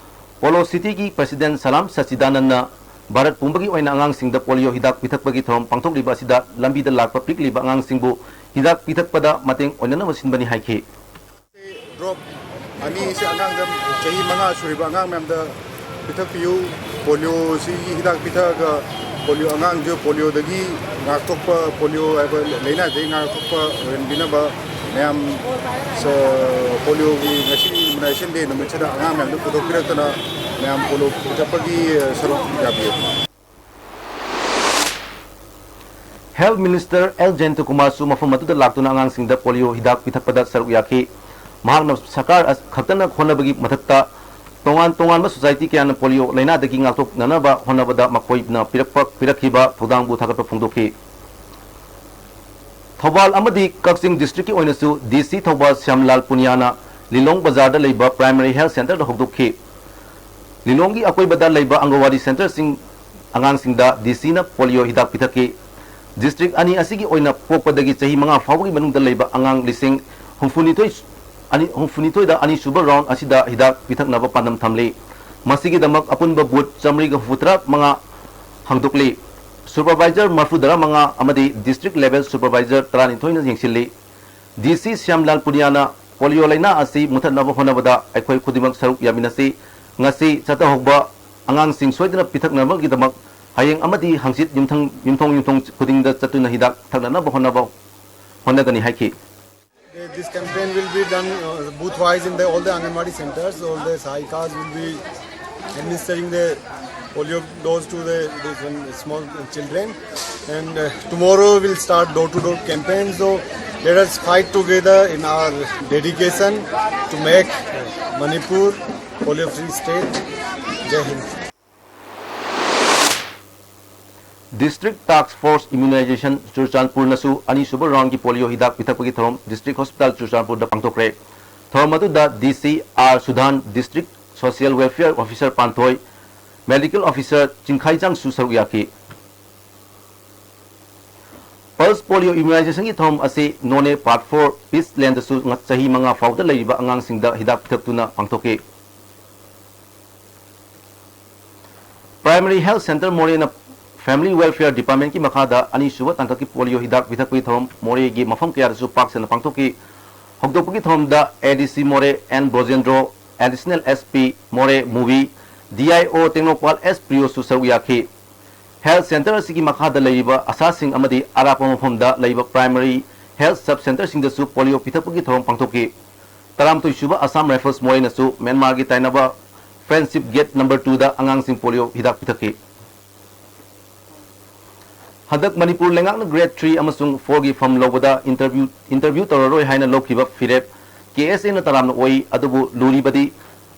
ꯄꯣꯂꯣ ꯁꯤꯇꯤꯒꯤ ꯄ꯭ꯔꯁꯤꯗꯦꯟꯠ ꯁꯂꯥꯝ ꯁꯆꯤꯗꯥꯅꯟꯗꯅ ꯚꯥꯔꯠ ꯄꯨꯝꯕꯒꯤ ꯑꯣꯏꯅ ꯑꯉꯥꯡꯁꯤꯡꯗ ꯄꯣꯂꯤꯑꯣ ꯍꯤꯗꯥꯛ ꯄꯤꯊꯛꯄꯒꯤ ꯊꯧꯔꯝ ꯄꯥꯡꯊꯣꯛꯂꯤꯕ ꯑꯁꯤꯗ ꯂꯝꯕꯤꯗ ꯂꯥꯛꯄ ꯄꯤꯛꯂꯤꯕ ꯑꯉꯥꯡꯁꯤꯡꯕꯨ ꯍꯤꯗꯥꯛ ꯄꯤꯊꯛꯄꯗ ꯃꯇꯦꯡ ꯑꯣꯏꯅꯅꯕ ꯁꯤꯟꯕꯅꯤ ꯍꯥꯏꯈꯤ꯫ Drop ꯑꯅꯤꯁꯦ ꯑꯉꯥꯡꯗ ꯆꯍꯤ ꯃꯉꯥ ꯁꯨꯔꯤꯕ ꯑꯉꯥꯡ ꯃꯌꯥꯝꯗ ꯄꯤꯊꯛꯄꯤꯌꯨ꯫ ꯄꯣꯂꯤꯑꯣꯁꯤꯒꯤ ꯍꯤꯗꯥꯛ ꯄꯤꯊꯛꯑꯒ ꯄꯣꯂꯤꯑꯣ ꯑꯉꯥꯡꯁꯨ ꯄꯣꯂꯤꯑꯣꯗꯒꯤ ꯉꯥꯛꯊꯣꯛꯄ, ꯄꯣꯂꯤꯑꯣ ꯍꯥꯏꯕ ꯂꯥꯏꯅꯥꯗꯒꯤ ꯉꯥꯛꯊꯣꯛꯄ ꯑꯣꯏꯍꯟꯕꯤꯅꯕ ꯃꯌꯥꯝ ꯁ-, ꯄꯣꯂꯤꯑꯣꯒꯤ ꯉꯁꯤ Immunization Day ꯅꯨꯃꯤꯠꯁꯤꯗ ꯑꯉꯥꯡ ꯃꯌꯥꯝꯗ ꯄꯨꯊꯣꯛꯄꯤꯔꯛꯇꯅ ꯃꯌꯥꯝ ꯄꯣꯂꯤꯑꯣ ꯄꯤꯊꯛꯄꯒꯤ ꯁꯔꯨꯛ ꯌꯥꯕꯤꯌꯨ꯫ Health Minister ꯑꯦꯜ ꯖꯌꯟꯇꯀꯨꯃꯥꯔꯁꯨ ꯃꯐꯝ ꯑꯗꯨꯗ ꯂꯥꯛꯇꯨꯅ ꯑꯉꯥꯡꯁꯤꯡꯗ ꯄꯣꯂꯤꯑꯣ ꯍꯤꯗꯥꯛ ꯄꯤꯊꯛꯄꯗ ꯁꯔꯨꯛ ꯌꯥꯈꯤ꯫ ꯃꯍꯥꯛꯅ ꯁꯔꯀꯥꯔ ꯑꯁ-, ꯈꯛꯇꯅ ꯍꯣꯠꯅꯕꯒꯤ ꯃꯊꯛꯇ ꯇꯣꯉꯥꯟ ꯇꯣꯉꯥꯟꯕ ꯁꯣꯁꯥꯏꯇꯤ ꯀꯌꯥꯅ ꯄꯣꯂꯤꯑꯣ ꯂꯥꯏꯅꯥꯗꯒꯤ ꯉꯥꯛꯊꯣꯛꯅꯅꯕ ꯍꯣꯠꯅꯕꯗ ꯃꯈꯣꯏꯅ ꯄꯤꯔꯛꯄ, ꯄꯤꯔꯛꯈꯤꯕ ꯊꯧꯗꯥꯡꯕꯨ ꯊꯥꯒꯠꯄ ꯐꯣꯡꯗꯣꯛꯈꯤ꯫ ꯊꯧꯕꯥꯜ ꯑꯃꯗꯤ ꯀꯛꯆꯤꯡ ꯗꯤꯁꯇ꯭ꯔꯤꯛꯀꯤ ꯑꯣꯏꯅꯁꯨ ꯗꯤ ꯁꯤ ꯊꯧꯕꯥꯜ ꯁ꯭ꯌꯥꯝꯂꯥꯜ ꯄꯨꯅꯤꯌꯥꯅ ꯂꯤꯂꯣꯡ ꯕꯖꯥꯔꯗ ꯂꯩꯕ Primary Health Centreꯗ ꯍꯧꯗꯣꯛꯈꯤ꯫ ꯂꯤꯂꯣꯡꯒꯤ ꯑꯀꯣꯏꯕꯗ ꯂꯩꯕ ꯑꯪꯒꯋꯥꯗꯤ centreꯁꯤꯡ ꯑꯉꯥꯡꯁꯤꯡꯗ ꯗꯤ ꯁꯤꯅ ꯄꯣꯂꯤꯑꯣ ꯍꯤꯗꯥꯛ ꯄꯤꯊꯛꯈꯤ꯫ ꯗꯤꯁꯇ꯭ꯔꯤꯛ ꯑꯅꯤ ꯑꯁꯤꯒꯤ ꯑꯣꯏꯅ ꯄꯣꯛꯄꯗꯒꯤ ꯆꯍꯤ ꯃꯉꯥ ꯐꯥꯎꯕꯒꯤ ꯃꯅꯨꯡꯗ ꯂꯩꯕ ꯑꯉꯥꯡ ꯂꯤꯁꯤꯡ ꯍꯨꯝꯐꯨꯅꯤꯊꯣꯏ, ꯑꯅꯤ, ꯍꯨꯝꯐꯨꯅꯤꯊꯣꯏꯗ ꯑꯅꯤꯁꯨꯕ round ꯑꯁꯤꯗ ꯍꯤꯗꯥꯛ ꯄꯤꯊꯛꯅꯕ ꯄꯥꯟꯗꯝ ꯊꯝꯂꯤ꯫ ꯃꯁꯤꯒꯤꯗꯃꯛ ꯑꯄꯨꯟꯕ booth ꯆꯥꯃꯔꯤꯒ ꯍꯨꯝꯐꯨꯇꯔꯥ ꯃꯉꯥ ꯍꯥꯡꯗꯣꯛꯂꯤ꯫ Supervisor ꯃꯔꯐꯨꯇꯔꯥ ꯃꯉꯥ ꯑꯃꯗꯤ district level supervisor ꯇꯔꯥꯅꯤꯊꯣꯏꯅ ꯌꯦꯡꯁꯤꯜꯂꯤ꯫ ꯗꯤ ꯁꯤ ꯁ꯭ꯌꯥꯝꯂꯥꯜ ꯄꯨꯅꯤꯌꯥꯅ ꯄꯣꯂꯤꯑꯣ ꯂꯥꯏꯅꯥ ꯑꯁꯤ ꯃꯨꯊꯠꯅꯕ ꯍꯣꯠꯅꯕꯗ ꯑꯩꯈꯣꯏ ꯈꯨꯗꯤꯡꯃꯛ ꯁꯔꯨꯛ ꯌꯥꯃꯤꯟꯅꯁꯤ꯫ ꯉꯁꯤ ꯆꯠꯊꯍꯧꯕ ꯑꯉꯥꯡꯁꯤꯡ ꯁꯣꯏꯗꯅ ꯄꯤꯊꯛꯅꯕꯒꯤꯗꯃꯛ ꯍꯌꯦꯡ ꯑꯃꯗꯤ ꯍꯪꯆꯤꯠ ꯌꯨꯝꯊꯪ-, ꯌꯨꯝꯊꯣꯡ ꯌꯨꯝꯊꯣꯡ ꯈꯨꯗꯤꯡꯗ ꯆꯠꯇꯨꯅ ꯍꯤꯗꯥꯛ ꯊꯛꯅꯅꯕ ꯍꯣꯠꯅꯕ, ꯍꯣꯠꯅꯒꯅꯤ ꯍꯥꯏꯈꯤ꯫ This campaign will be done, uh, booth wise in the, all the Anganwadi centers, all the sahikas will be administering the polio dose to the, the small children. And, uh, tomorrow we'll start door to door campaign. So let us fight together in our dedication to make Manipur polio free state. Jai Hind. District Task Force Immunization ꯆꯨꯔꯆꯥꯟꯄꯨꯔꯅꯁꯨ ꯑꯅꯤꯁꯨꯕ roundꯒꯤ polio ꯍꯤꯗꯥꯛ ꯄꯤꯊꯛꯄꯒꯤ ꯊꯧꯔꯝ District Hospital ꯆꯨꯔꯆꯥꯟꯄꯨꯔꯗ ꯄꯥꯡꯊꯣꯛꯈ꯭ꯔꯦ꯫ ꯊꯧꯔꯝ ꯑꯗꯨꯗ D C R Sudhan, District Social Welfare Officer Panthoi, Medical Officer ꯆꯤꯡꯈꯥꯏꯖꯥꯡꯁꯨ ꯁꯔꯨꯛ ꯌꯥꯈꯤ꯫ Pulse Polio Immunizationꯒꯤ ꯊꯧꯔꯝ ꯑꯁꯤ ꯅꯣꯅꯦ Part four Peace Landꯗꯁꯨ ꯆꯍꯤ ꯃꯉꯥ ꯐꯥꯎꯕꯗ ꯂꯩꯔꯤꯕ ꯑꯉꯥꯡꯁꯤꯡꯗ ꯍꯤꯗꯥꯛ ꯄꯤꯊꯛꯇꯨꯅ ꯄꯥꯡꯊꯣꯛꯈꯤ꯫ Primary Health Centre ꯃꯣꯔꯦꯅ Family Welfare Departmentꯀꯤ ꯃꯈꯥꯗ ꯑꯅꯤꯁꯨꯕ ꯇꯥꯡꯀꯛꯀꯤ ꯄꯣꯂꯤꯑꯣ ꯍꯤꯗꯥꯛ ꯄꯤꯊꯛꯄꯒꯤ ꯊꯧꯔꯝ ꯃꯣꯔꯦꯒꯤ ꯃꯐꯝ ꯀꯌꯥꯗꯁꯨ ꯄꯥꯛ ꯁꯟꯅ ꯄꯥꯡꯊꯣꯛꯈꯤ꯫ ꯍꯧꯗꯣꯛꯄꯒꯤ ꯊꯧꯔꯝꯗ ADC ꯃꯣꯔꯦ ꯑꯦꯟ ꯕ꯭ꯔꯣꯖꯦꯟꯗ꯭ꯔꯣ, Additional SP ꯃꯣꯔꯦ ꯃꯨꯕꯤ, DIO ꯇꯦꯡꯅꯧꯄꯥꯜ ꯑꯦꯁ ꯄ꯭ꯔꯤꯌꯣꯁꯨ ꯁꯔꯨꯛ ꯌꯥꯈꯤ꯫ Health Centre ꯑꯁꯤꯒꯤ ꯃꯈꯥꯗ ꯂꯩꯔꯤꯕ ꯑꯁꯥꯁꯤꯡ ꯑꯃꯗꯤ ꯑꯔꯥꯞꯄ ꯃꯐꯝꯗ ꯂꯩꯕ Primary Health Sub Centreꯁꯤꯡꯗꯁꯨ ꯄꯣꯂꯤꯑꯣ ꯄꯤꯊꯛꯄꯒꯤ ꯊꯧꯔꯝ ꯄꯥꯡꯊꯣꯛꯈꯤ꯫ ꯇꯔꯥꯃꯥꯊꯣꯏ ꯁꯨꯕ Assam Rifles ꯃꯣꯔꯦꯅꯁꯨ ꯃ꯭ꯌꯥꯟꯃꯥꯔꯒꯤ ꯇꯥꯏꯅꯕ Friendship Gate number twoꯗ ꯑꯉꯥꯡꯁꯤꯡ ꯄꯣꯂꯤꯑꯣ ꯍꯤꯗꯥꯛ ꯄꯤꯊꯛꯈꯤ꯫ ꯍꯟꯗꯛ ꯃꯅꯤꯄꯨꯔ ꯂꯩꯉꯥꯛꯅ Grade three ꯑꯃꯁꯨꯡ fourꯒꯤ ꯐꯝ ꯂꯧꯕꯗ interview, interview ꯇꯧꯔꯔꯣꯏ ꯍꯥꯏꯅ ꯂꯧꯈꯤꯕ ꯐꯤꯔꯦꯞ KSAꯅ ꯇꯔꯥꯝꯅ ꯑꯣꯛꯏ꯫ ꯑꯗꯨꯕꯨ ꯂꯨꯔꯤꯕꯗꯤ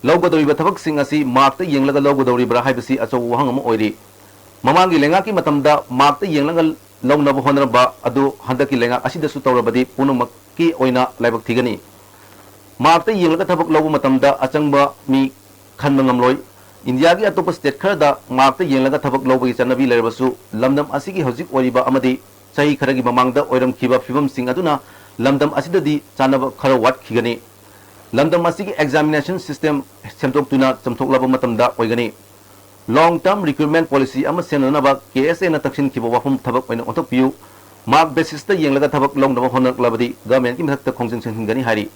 ꯂꯧꯒꯗꯧꯔꯤꯕ ꯊꯕꯛꯁꯤꯡ ꯑꯁꯤ markꯇ ꯌꯦꯡꯂꯒ ꯂꯧꯒꯗꯧꯔꯤꯕ꯭ꯔꯥ ꯍꯥꯏꯕꯁꯤ ꯑꯆꯧꯕ ꯋꯥꯍꯪ ꯑꯃ ꯑꯣꯏꯔꯤ꯫ ꯃꯃꯥꯡꯒꯤ ꯂꯩꯉꯥꯛꯀꯤ ꯃꯇꯝꯗ markꯇ ꯌꯦꯡꯂꯒ ꯂꯧꯅꯕ ꯍꯣꯠꯅꯔꯝꯕ ꯑꯗꯨ ꯍꯟꯗꯛꯀꯤ ꯂꯩꯉꯥꯛ ꯑꯁꯤꯗꯁꯨ ꯇꯧꯔꯕꯗꯤ ꯄꯨꯝꯅꯃꯛꯀꯤ ꯑꯣꯏꯅ ꯂꯥꯏꯕꯛ ꯊꯤꯒꯅꯤ꯫ Markꯇ ꯌꯦꯡꯂꯒ ꯊꯕꯛ ꯂꯧꯕ ꯃꯇꯝꯗ ꯑꯆꯪꯕ ꯃꯤ ꯈꯟꯕ ꯉꯝꯂꯣꯏ꯫ ꯏꯟꯗꯤꯌꯥꯒꯤ ꯑꯇꯣꯞꯄ state ꯈꯔꯗ markꯇ ꯌꯦꯡꯂꯒ ꯊꯕꯛ ꯂꯧꯕꯒꯤ ꯆꯠꯅꯕꯤ ꯂꯩꯔꯕꯁꯨ, ꯂꯝꯗꯝ ꯑꯁꯤꯒꯤ ꯍꯧꯖꯤꯛ ꯑꯣꯏꯔꯤꯕ ꯑꯃꯗꯤ ꯆꯍꯤ ꯈꯔꯒꯤ ꯃꯃꯥꯡꯗ ꯑꯣꯏꯔꯝꯈꯤꯕ ꯐꯤꯕꯝꯁꯤꯡ ꯑꯗꯨꯅ ꯂꯝꯗꯝ ꯑꯁꯤꯗꯗꯤ ꯆꯥꯟꯅꯕ ꯈꯔ ꯋꯥꯠꯈꯤꯒꯅꯤ꯫ ꯂꯝꯗꯝ ꯑꯁꯤꯒꯤ examination system ꯁꯦꯝꯗꯣꯛꯇꯨꯅ ꯆꯨꯝꯊꯣꯛꯂꯕ ꯃꯇꯝꯗ ꯑꯣꯏꯒꯅꯤ꯫ Long term recruitment policy ꯑꯃ ꯁꯦꯝꯅꯅꯕ KSAꯅ ꯇꯛꯁꯤꯟꯈꯤꯕ ꯋꯥꯐꯝ ꯊꯕꯛ ꯑꯣꯏꯅ ꯑꯣꯟꯊꯣꯛꯄꯤꯌꯨ꯫ Mark basisꯇ ꯌꯦꯡꯂꯒ ꯊꯕꯛ ꯂꯧꯅꯕ ꯍꯣꯠꯅꯔꯛꯂꯕꯗꯤ governmentꯀꯤ ꯃꯊꯛꯇ ꯈꯣꯡꯖꯪ ꯆꯪꯁꯤꯟꯒꯅꯤ ꯍꯥꯏꯔꯤ꯫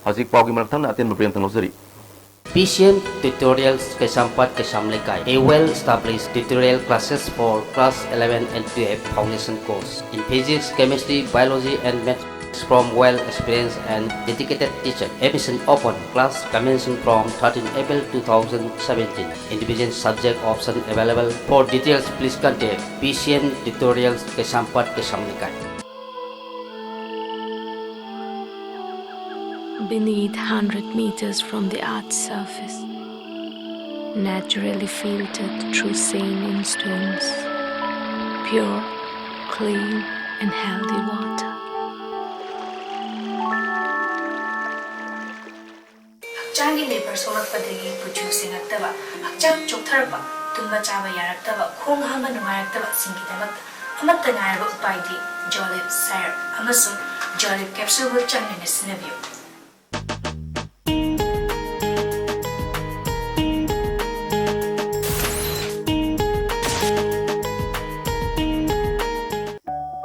ꯍꯧꯖꯤꯛ ꯄꯥꯎꯒꯤ ꯃꯔꯛ ꯊꯪꯅ ꯑꯇꯦꯟꯕ ꯕ꯭ꯔꯦꯛ ꯑꯃꯇꯪ ꯂꯧꯖꯔꯤ꯫ PCN Tutorials ꯀꯩꯁꯥꯝꯄꯥꯠ ꯀꯩꯁꯥꯝ ꯂꯩꯀꯥꯏ, a well established tutorial classes for class eleven and twelve foundation course in physics, chemistry, biology and maths from well experienced and dedicated teacher. Admission open. Class commencing from thirteen April two thousand seventeen. Individual subject option available. For details, please contact PCN Tutorials ꯀꯩꯁꯥꯝꯄꯥꯠ ꯀꯩꯁꯥꯝ ꯂꯩꯀꯥꯏ꯫ Beneath, hundred meters from the earth's surface, naturally filtered through saline stones, pure, clean and healthy water. ꯍꯛꯆꯥꯡꯒꯤ labour ꯁꯣꯛꯂꯛꯄꯗꯒꯤ ꯀꯨꯆꯨ ꯁꯦꯡꯉꯛꯇꯕ, ꯍꯛꯆꯥꯡ ꯆꯣꯛꯊꯔꯛꯄ, ꯇꯨꯝꯕ ꯆꯥꯕ ꯌꯥꯔꯛꯇꯕ, ꯈꯣꯡ ꯍꯥꯝꯕ ꯅꯨꯡꯉꯥꯏꯔꯛꯇꯕ ꯁꯤꯡꯒꯤꯗꯃꯛꯇ ꯑꯃꯠꯇ ꯉꯥꯏꯔꯕ ꯎꯄꯥꯏꯗꯤ Jolib syrup ꯑꯃꯁꯨꯡ Jolib capsule ꯆꯥꯡ ꯅꯥꯏꯅ ꯁꯤꯖꯤꯟꯅꯕꯤꯌꯨ꯫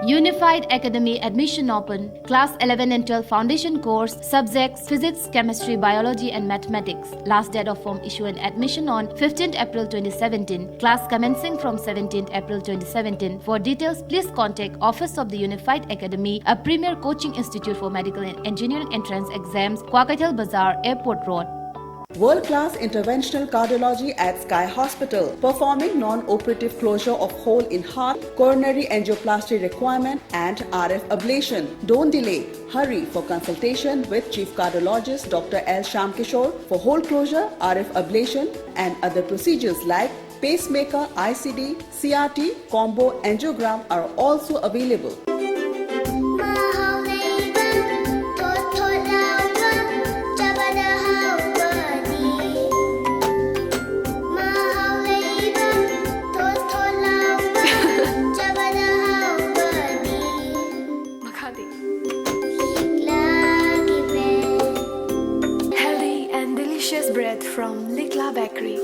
Unified Academy admission open. Class eleven and twelve foundation course, subjects physics, chemistry, biology and mathematics. Last date of form issue and admission on fifteenth April twenty seventeen. Class commencing from seventeenth April twenty seventeen. For details, please contact Office of the Unified Academy, a premier coaching institute for medical and engineering entrance exams, Kwakeithel Bazar, Airport Road. World class interventional cardiology at Sky Hospital, performing non operative closure of hole in heart, coronary angioplasty requirement, and R F ablation. Don't delay. Hurry for consultation with Chief Cardiologist Doctor L Shyam Kishore for hole closure, R F ablation, and other procedures like pacemaker, I C D, C R T, combo angiogram are also available. Makati. Healthy and delicious bread from Likla Bakery.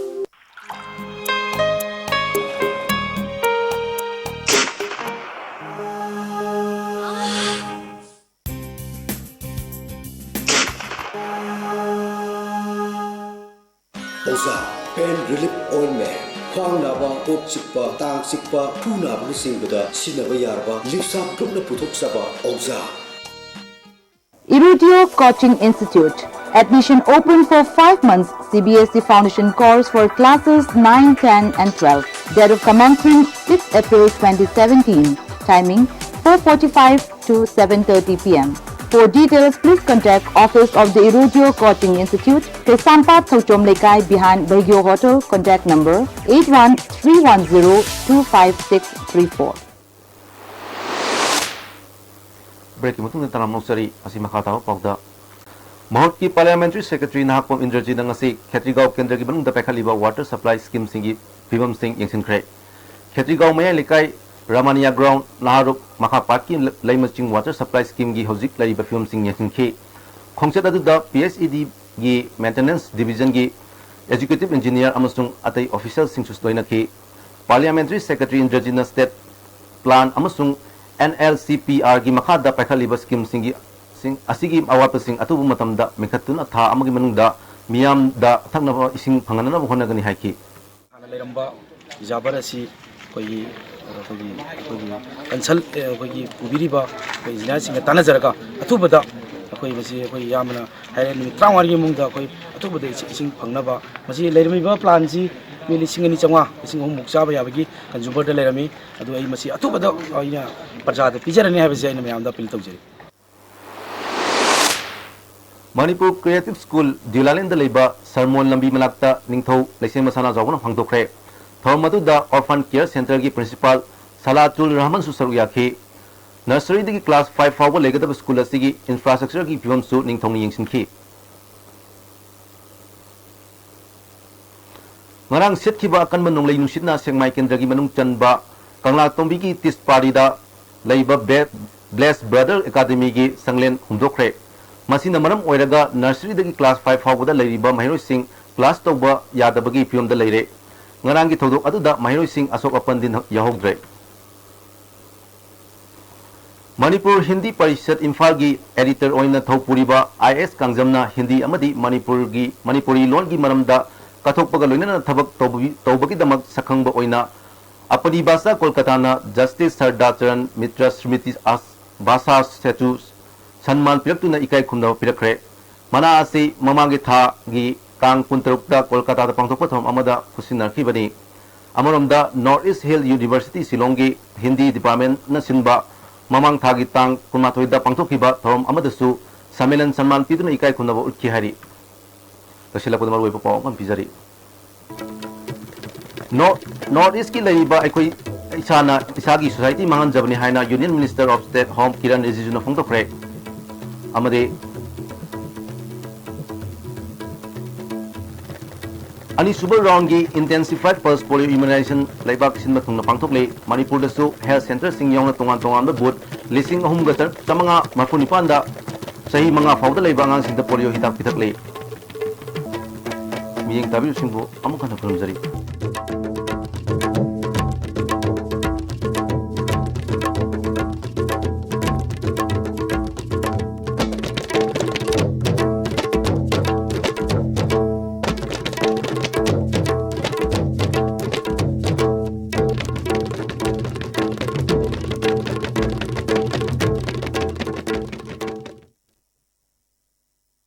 ꯑꯣꯖꯥ, pain relief ointment꯫ ꯈ꯭ꯋꯥꯡ ꯅꯥꯕ, ꯀꯣꯛ ꯆꯤꯛꯄ, ꯇꯥꯡ ꯆꯤꯛꯄ, ꯈꯨ ꯅꯥꯕꯅꯆꯤꯡꯕꯗ ꯁꯤꯖꯤꯟꯅꯕ ꯌꯥꯔꯕ ꯂꯤꯞꯁꯥꯞ ꯒ꯭ꯔꯨꯞꯅ ꯄꯨꯊꯣꯛꯆꯕ ꯑꯣꯖꯥ꯫ Irudio Coaching Institute. Admission open for five months C B S E foundation course for classes nine, ten and twelve. Date of commencement six April twenty seventeen. Timing four forty-five to seven thirty P M. For details, please contact Office of the Irudio Coaching Institute, Kaisampat Thochom Leikai behind Baigyo Hotel, contact number eight one three one zero two five six three four. Break ꯀꯤ ꯃꯇꯨꯡꯗ ꯇꯔꯥꯝꯅ ꯑꯣꯛꯆꯔꯤ꯫ ꯑꯁꯤ ꯃꯈꯥ ꯇꯥꯕ ꯄꯥꯎꯗ꯫ ꯃꯍꯨꯠꯀꯤ Parliamentary Secretary Nahakpam ꯏꯟꯗ꯭ꯔꯖꯤꯠꯅ ꯉꯁꯤ ꯈꯦꯇ꯭ꯔꯤꯒꯥꯎ ꯀꯦꯟꯗ꯭ꯔꯒꯤ ꯃꯅꯨꯡꯗ ꯄꯥꯏꯈꯠꯂꯤꯕ water supply scheme ꯁꯤꯡꯒꯤ ꯐꯤꯕꯝꯁꯤꯡ ꯌꯦꯡꯁꯤꯟꯈ꯭ꯔꯦ꯫ ꯈꯦꯇ꯭ꯔꯤꯒꯥꯎ ꯃꯌꯥꯏ ꯂꯩꯀꯥꯏ ꯔꯥꯃꯥꯅꯤꯌꯥ ꯒ꯭ꯔꯥꯎꯟ, ꯅꯍꯥꯔꯨꯞ ꯃꯈꯥ ꯄꯥꯠꯀꯤ ꯂꯩꯃꯆꯤꯡ ꯋꯥꯇꯔ ꯁꯄ꯭ꯂꯥꯏ ꯁ꯭ꯀꯤꯝꯒꯤ ꯍꯧꯖꯤꯛ ꯂꯩꯔꯤꯕ ꯐꯤꯕꯝꯁꯤꯡ ꯌꯦꯡꯁꯤꯟꯈꯤ꯫ ꯈꯣꯡꯆꯠ ꯑꯗꯨꯗ P H E ꯗꯤꯒꯤ maintenance ꯗꯤꯕꯤꯖꯟꯒꯤ executive engineer ꯑꯃꯁꯨꯡ ꯑꯇꯩ ꯑꯣꯐꯤꯁꯤꯌꯦꯜꯁꯤꯡꯁꯨ ꯂꯣꯏꯅꯈꯤ꯫ ꯄꯥꯔꯂꯤꯌꯥꯃꯦꯟꯇꯔꯤ ꯁꯦꯀ꯭ꯔꯦꯇꯔꯤ ꯏꯟꯗ꯭ꯔꯖꯤꯠꯅ ꯁ꯭ꯇꯦꯠ ꯄ꯭ꯂꯥꯟ ꯑꯃꯁꯨꯡ ꯑꯦꯟ ꯑꯦꯜ ꯁꯤ ꯄꯤ ꯑꯥꯔꯒꯤ ꯃꯈꯥꯗ ꯄꯥꯏꯈꯠꯂꯤꯕ ꯁ꯭ꯀꯤꯝꯁꯤꯡꯒꯤ, ꯁꯤꯡ ꯑꯁꯤꯒꯤ ꯑꯋꯥꯠꯄꯁꯤꯡ ꯑꯊꯨꯕ ꯃꯇꯝꯗ ꯃꯦꯟꯈꯠꯇꯨꯅ ꯊꯥ ꯑꯃꯒꯤ ꯃꯅꯨꯡꯗ ꯃꯤꯌꯥꯝꯗ ꯊꯛꯅꯕ ꯏꯁꯤꯡ ꯐꯪꯍꯟꯅꯕ ꯍꯣꯠꯅꯒꯅꯤ ꯍꯥꯏꯈꯤ꯫ ꯍꯥꯟꯅ ꯂꯩꯔꯝꯕ ꯔꯤꯖꯥꯔꯚꯔ ꯑꯁꯤ ꯑꯩꯈꯣꯏꯒꯤ, ꯑꯩꯈꯣꯏꯒꯤ, ꯑꯩꯈꯣꯏꯒꯤ ꯀꯟꯁꯜ-, ꯑꯩꯈꯣꯏꯒꯤ ꯄꯨꯕꯤꯔꯤꯕ ꯑꯩꯈꯣꯏ ꯏꯟꯖꯤꯅꯤꯌꯥꯔꯁꯤꯡꯒ ꯇꯥꯟꯅꯖꯔꯒ ꯑꯊꯨꯕꯗ ꯑꯩꯈꯣꯏ ꯃꯁꯤ ꯑꯩꯈꯣꯏ ꯏꯌꯥꯝꯕꯅ ꯍꯥꯏꯔꯦ, ꯅꯨꯃꯤꯠ ꯇꯔꯥꯃꯉꯥꯒꯤ ꯃꯅꯨꯡꯗ ꯑꯩꯈꯣꯏ ꯑꯊꯨꯕꯗ ꯏꯁꯤꯡ, ꯏꯁꯤꯡ ꯐꯪꯅꯕ, ꯃꯁꯤ ꯂꯩꯔꯝꯃꯤꯕ ꯄ꯭ꯂꯥꯟꯁꯤ ꯃꯤ ꯂꯤꯁꯤꯡ ꯑꯅꯤ ꯆꯥꯝꯃꯉꯥ, ꯂꯤꯁꯤꯡ ꯑꯍꯨꯝꯃꯨꯛ ꯆꯥꯕ ꯌꯥꯕꯒꯤ ꯀꯟꯖꯨꯃꯔꯗ ꯂꯩꯔꯝꯃꯤ꯫ ꯑꯗꯨ ꯑꯩ ꯃꯁꯤ ꯑꯊꯨꯕꯗ ꯑꯩꯅ ꯄ꯭ꯔꯖꯥꯗ ꯄꯤꯖꯔꯅꯤ ꯍꯥꯏꯕꯁꯤ ꯑꯩꯅ ꯃꯌꯥꯝꯗ ꯑꯄꯤꯜ ꯇꯧꯖꯔꯤ꯫ ꯃꯅꯤꯄꯨꯔ ꯀ꯭ꯔꯤꯌꯦꯇꯤꯚ ꯁ꯭ꯀꯨꯜ, ꯗ꯭ꯌꯨꯂꯥꯂꯦꯟꯗ ꯂꯩꯕ ꯁꯔꯃꯣꯟ ꯂꯝꯕꯤ ꯃꯅꯥꯛꯇ ꯅꯤꯡꯊꯧ ꯂꯩꯁꯦꯝꯕ ꯁꯅꯥꯖꯥꯎꯕꯅ ꯍꯥꯡꯗꯣꯛꯈ꯭ꯔꯦ꯫ ꯊꯧꯔꯝ ꯑꯗꯨꯗ ꯑꯣꯔꯐꯥꯟ ꯀꯤꯌꯔ ꯁꯦꯟꯇꯔꯒꯤ ꯄ꯭ꯔꯤꯟꯁꯤꯄꯥꯜ ꯁꯂꯥꯇꯨꯜ ꯔꯍꯃꯟꯁꯨ ꯁꯔꯨꯛ ꯌꯥꯈꯤ꯫ ꯅꯔꯁꯔꯤꯗꯒꯤ ꯀ꯭ꯂꯥꯁ ꯐꯥꯏꯚ ꯐꯥꯎꯕ ꯂꯩꯒꯗꯕ ꯁ꯭ꯀꯨꯜ ꯑꯁꯤꯒꯤ ꯏꯟꯐ꯭ꯔꯥꯁ꯭ꯇ꯭ꯔꯛꯆꯔꯒꯤ ꯐꯤꯕꯝꯁꯨ ꯅꯤꯡꯊꯧꯅ ꯌꯦꯡꯁꯤꯟꯈꯤ꯫ ꯉꯔꯥꯡ ꯁꯦꯠꯈꯤꯕ ꯑꯀꯟꯕ ꯅꯣꯡꯂꯩ ꯅꯨꯡꯁꯤꯠꯅ ꯁꯦꯛꯃꯥꯏ ꯀꯦꯟꯗ꯭ꯔꯒꯤ ꯃꯅꯨꯡ ꯆꯟꯕ ꯀꯪꯂꯥꯇꯣꯡꯕꯤꯒꯤ ꯇꯤꯁꯄꯥꯔꯤꯗ ꯂꯩꯕ ꯕꯦ-, ꯕ꯭ꯂꯦꯁ ꯕ꯭ꯔꯗꯔ ꯑꯦꯀꯥꯗꯃꯤꯒꯤ ꯁꯪꯂꯦꯟ ꯍꯨꯝꯗꯣꯛꯈ꯭ꯔꯦ꯫ ꯃꯁꯤꯅ ꯃꯔꯝ ꯑꯣꯏꯔꯒ ꯅꯔꯁꯔꯤꯗꯒꯤ ꯀ꯭ꯂꯥꯁ ꯐꯥꯏꯚ ꯐꯥꯎꯕꯗ ꯂꯩꯔꯤꯕ ꯃꯍꯩꯔꯣꯏꯁꯤꯡ ꯀ꯭ꯂꯥꯁ ꯇꯧꯕ ꯌꯥꯗꯕꯒꯤ ꯐꯤꯕꯝꯗ ꯂꯩꯔꯦ꯫ ꯉꯔꯥꯡꯒꯤ ꯊꯧꯗꯣꯛ ꯑꯗꯨꯗ ꯃꯍꯩꯔꯣꯏꯁꯤꯡ ꯑꯁꯣꯛ ꯑꯄꯟꯗꯤ ꯌꯥꯎꯍꯧꯗ꯭ꯔꯦ꯫ ꯃꯅꯤꯄꯨꯔ ꯍꯤꯟꯗꯤ ꯄꯔꯤꯁꯠ ꯏꯝꯐꯥꯜꯒꯤ ꯑꯦꯗꯤꯇꯔ ꯑꯣꯏꯅ ꯊꯧ ꯄꯨꯔꯤꯕ ꯑꯥꯏ ꯑꯦꯁ ꯀꯥꯡꯖꯝꯅ ꯍꯤꯟꯗꯤ ꯑꯃꯗꯤ ꯃꯅꯤꯄꯨꯔꯒꯤ, ꯃꯅꯤꯄꯨꯔꯤ ꯂꯣꯟꯒꯤ ꯃꯔꯝꯗ ꯀꯠꯊꯣꯛꯄꯒ ꯂꯣꯏꯅꯅ ꯊꯕꯛ ꯇꯧꯕꯒꯤ-, ꯇꯧꯕꯒꯤꯗꯃꯛ ꯁꯛꯈꯪꯕ ꯑꯣꯏꯅ ꯑꯄꯅꯤ ꯚꯥꯁꯥ ꯀꯣꯜꯀꯇꯥꯅ ꯖꯁꯇꯤꯁ ꯁꯔꯗꯥ ꯆꯔꯟ ꯃꯤꯇ꯭ꯔ ꯁ꯭ꯃ꯭ꯔꯤꯇꯤ ꯑꯥꯁ-, ꯚꯥꯁꯥ ꯁꯦꯇꯨ ꯁꯟꯃꯥꯟ ꯄꯤꯔꯛꯇꯨꯅ ꯏꯀꯥꯏ ꯈꯨꯝꯅꯕ ꯄꯤꯔꯛꯈ꯭ꯔꯦ꯫ ꯃꯅꯥ ꯑꯁꯤ ꯃꯃꯥꯡꯒꯤ ꯊꯥꯒꯤ ꯇꯥꯡ ꯀꯨꯟꯇꯔꯨꯛꯇ ꯀꯣꯜꯀꯇꯥꯗ ꯄꯥꯡꯊꯣꯛꯄ ꯊꯧꯔꯝ ꯑꯃꯗ ꯈꯨꯠꯁꯤꯟꯅꯈꯤꯕꯅꯤ꯫ ꯑꯃꯔꯣꯝꯗ, ꯅꯣꯔꯠ ꯏꯁ ꯍꯤꯜ ꯌꯨꯅꯤꯚꯔꯁꯤꯇꯤ ꯁꯤꯂꯣꯡꯒꯤ ꯍꯤꯟꯗꯤ ꯗꯤꯄꯥꯔꯠꯃꯦꯟꯅ ꯁꯤꯟꯕ ꯃꯃꯥꯡ ꯊꯥꯒꯤ ꯇꯥꯡ ꯀꯨꯟꯃꯥꯊꯣꯏꯗ ꯄꯥꯡꯊꯣꯛꯈꯤꯕ ꯊꯧꯔꯝ ꯑꯃꯗꯁꯨ ꯁꯝꯃꯦꯂꯟ ꯁꯟꯃꯥꯟ ꯄꯤꯗꯨꯅ ꯏꯀꯥꯏ ꯈꯨꯝꯅꯕ ꯎꯠꯈꯤ ꯍꯥꯏꯔꯤ꯫ ꯂꯣꯏꯁꯤꯜꯂꯛꯄꯗ ꯃꯔꯨꯑꯣꯏꯕ ꯄꯥꯎ ꯑꯃ ꯄꯤꯖꯔꯤ꯫ ꯅꯣꯔꯠ, ꯅꯣꯔꯠ ꯏꯁꯀꯤ ꯂꯩꯔꯤꯕ ꯑꯩꯈꯣꯏ ꯏꯁꯥꯅ ꯏꯁꯥꯒꯤ ꯁꯣꯁꯥꯏꯇꯤ ꯃꯥꯡꯍꯟꯖꯕꯅꯤ ꯍꯥꯏꯅ Union Minister of State Home Kiran ꯔꯤꯖꯤꯖꯨꯅ ꯐꯣꯡꯗꯣꯛꯈ꯭ꯔꯦ꯫ ꯑꯃꯗꯤ ꯑꯅꯤꯁꯨꯕ ꯔꯥꯎꯟꯒꯤ ꯏꯟꯇꯦꯟꯁꯤꯐꯥꯏꯗ ꯄꯜꯁ ꯄꯣꯂꯤꯑꯣ ꯏꯝꯌꯨꯅꯥꯏꯖꯦꯁꯟ ꯂꯩꯕꯥꯛ ꯁꯤꯟꯕ ꯊꯨꯡꯅ ꯄꯥꯡꯊꯣꯛꯂꯦ꯫ ꯃꯅꯤꯄꯨꯔꯗꯁꯨ ꯍꯦꯜꯊ ꯁꯦꯟꯇꯔꯁꯤꯡ ꯌꯥꯎꯅ ꯇꯣꯉꯥꯟ ꯇꯣꯉꯥꯟꯕ ꯕꯨꯊ ꯂꯤꯁꯤꯡ ꯑꯍꯨꯝꯒ ꯆꯥꯝꯃꯉꯥ ꯃꯔꯤꯐꯨ ꯅꯤꯄꯥꯟꯗ ꯆꯍꯤ ꯃꯉꯥ ꯐꯥꯎꯕꯗ ꯂꯩꯕ ꯑꯉꯥꯡꯁꯤꯡꯗ ꯄꯣꯂꯤꯑꯣ ꯍꯤꯗꯥꯛ ꯄꯤꯊꯛꯂꯦ꯫ ꯃꯤꯠꯌꯦꯡ ꯇꯥꯕꯤꯕꯁꯤꯡꯕꯨ ꯑꯃꯨꯛ ꯍꯟꯅ ꯈꯨꯔꯨꯝꯖꯔꯤ꯫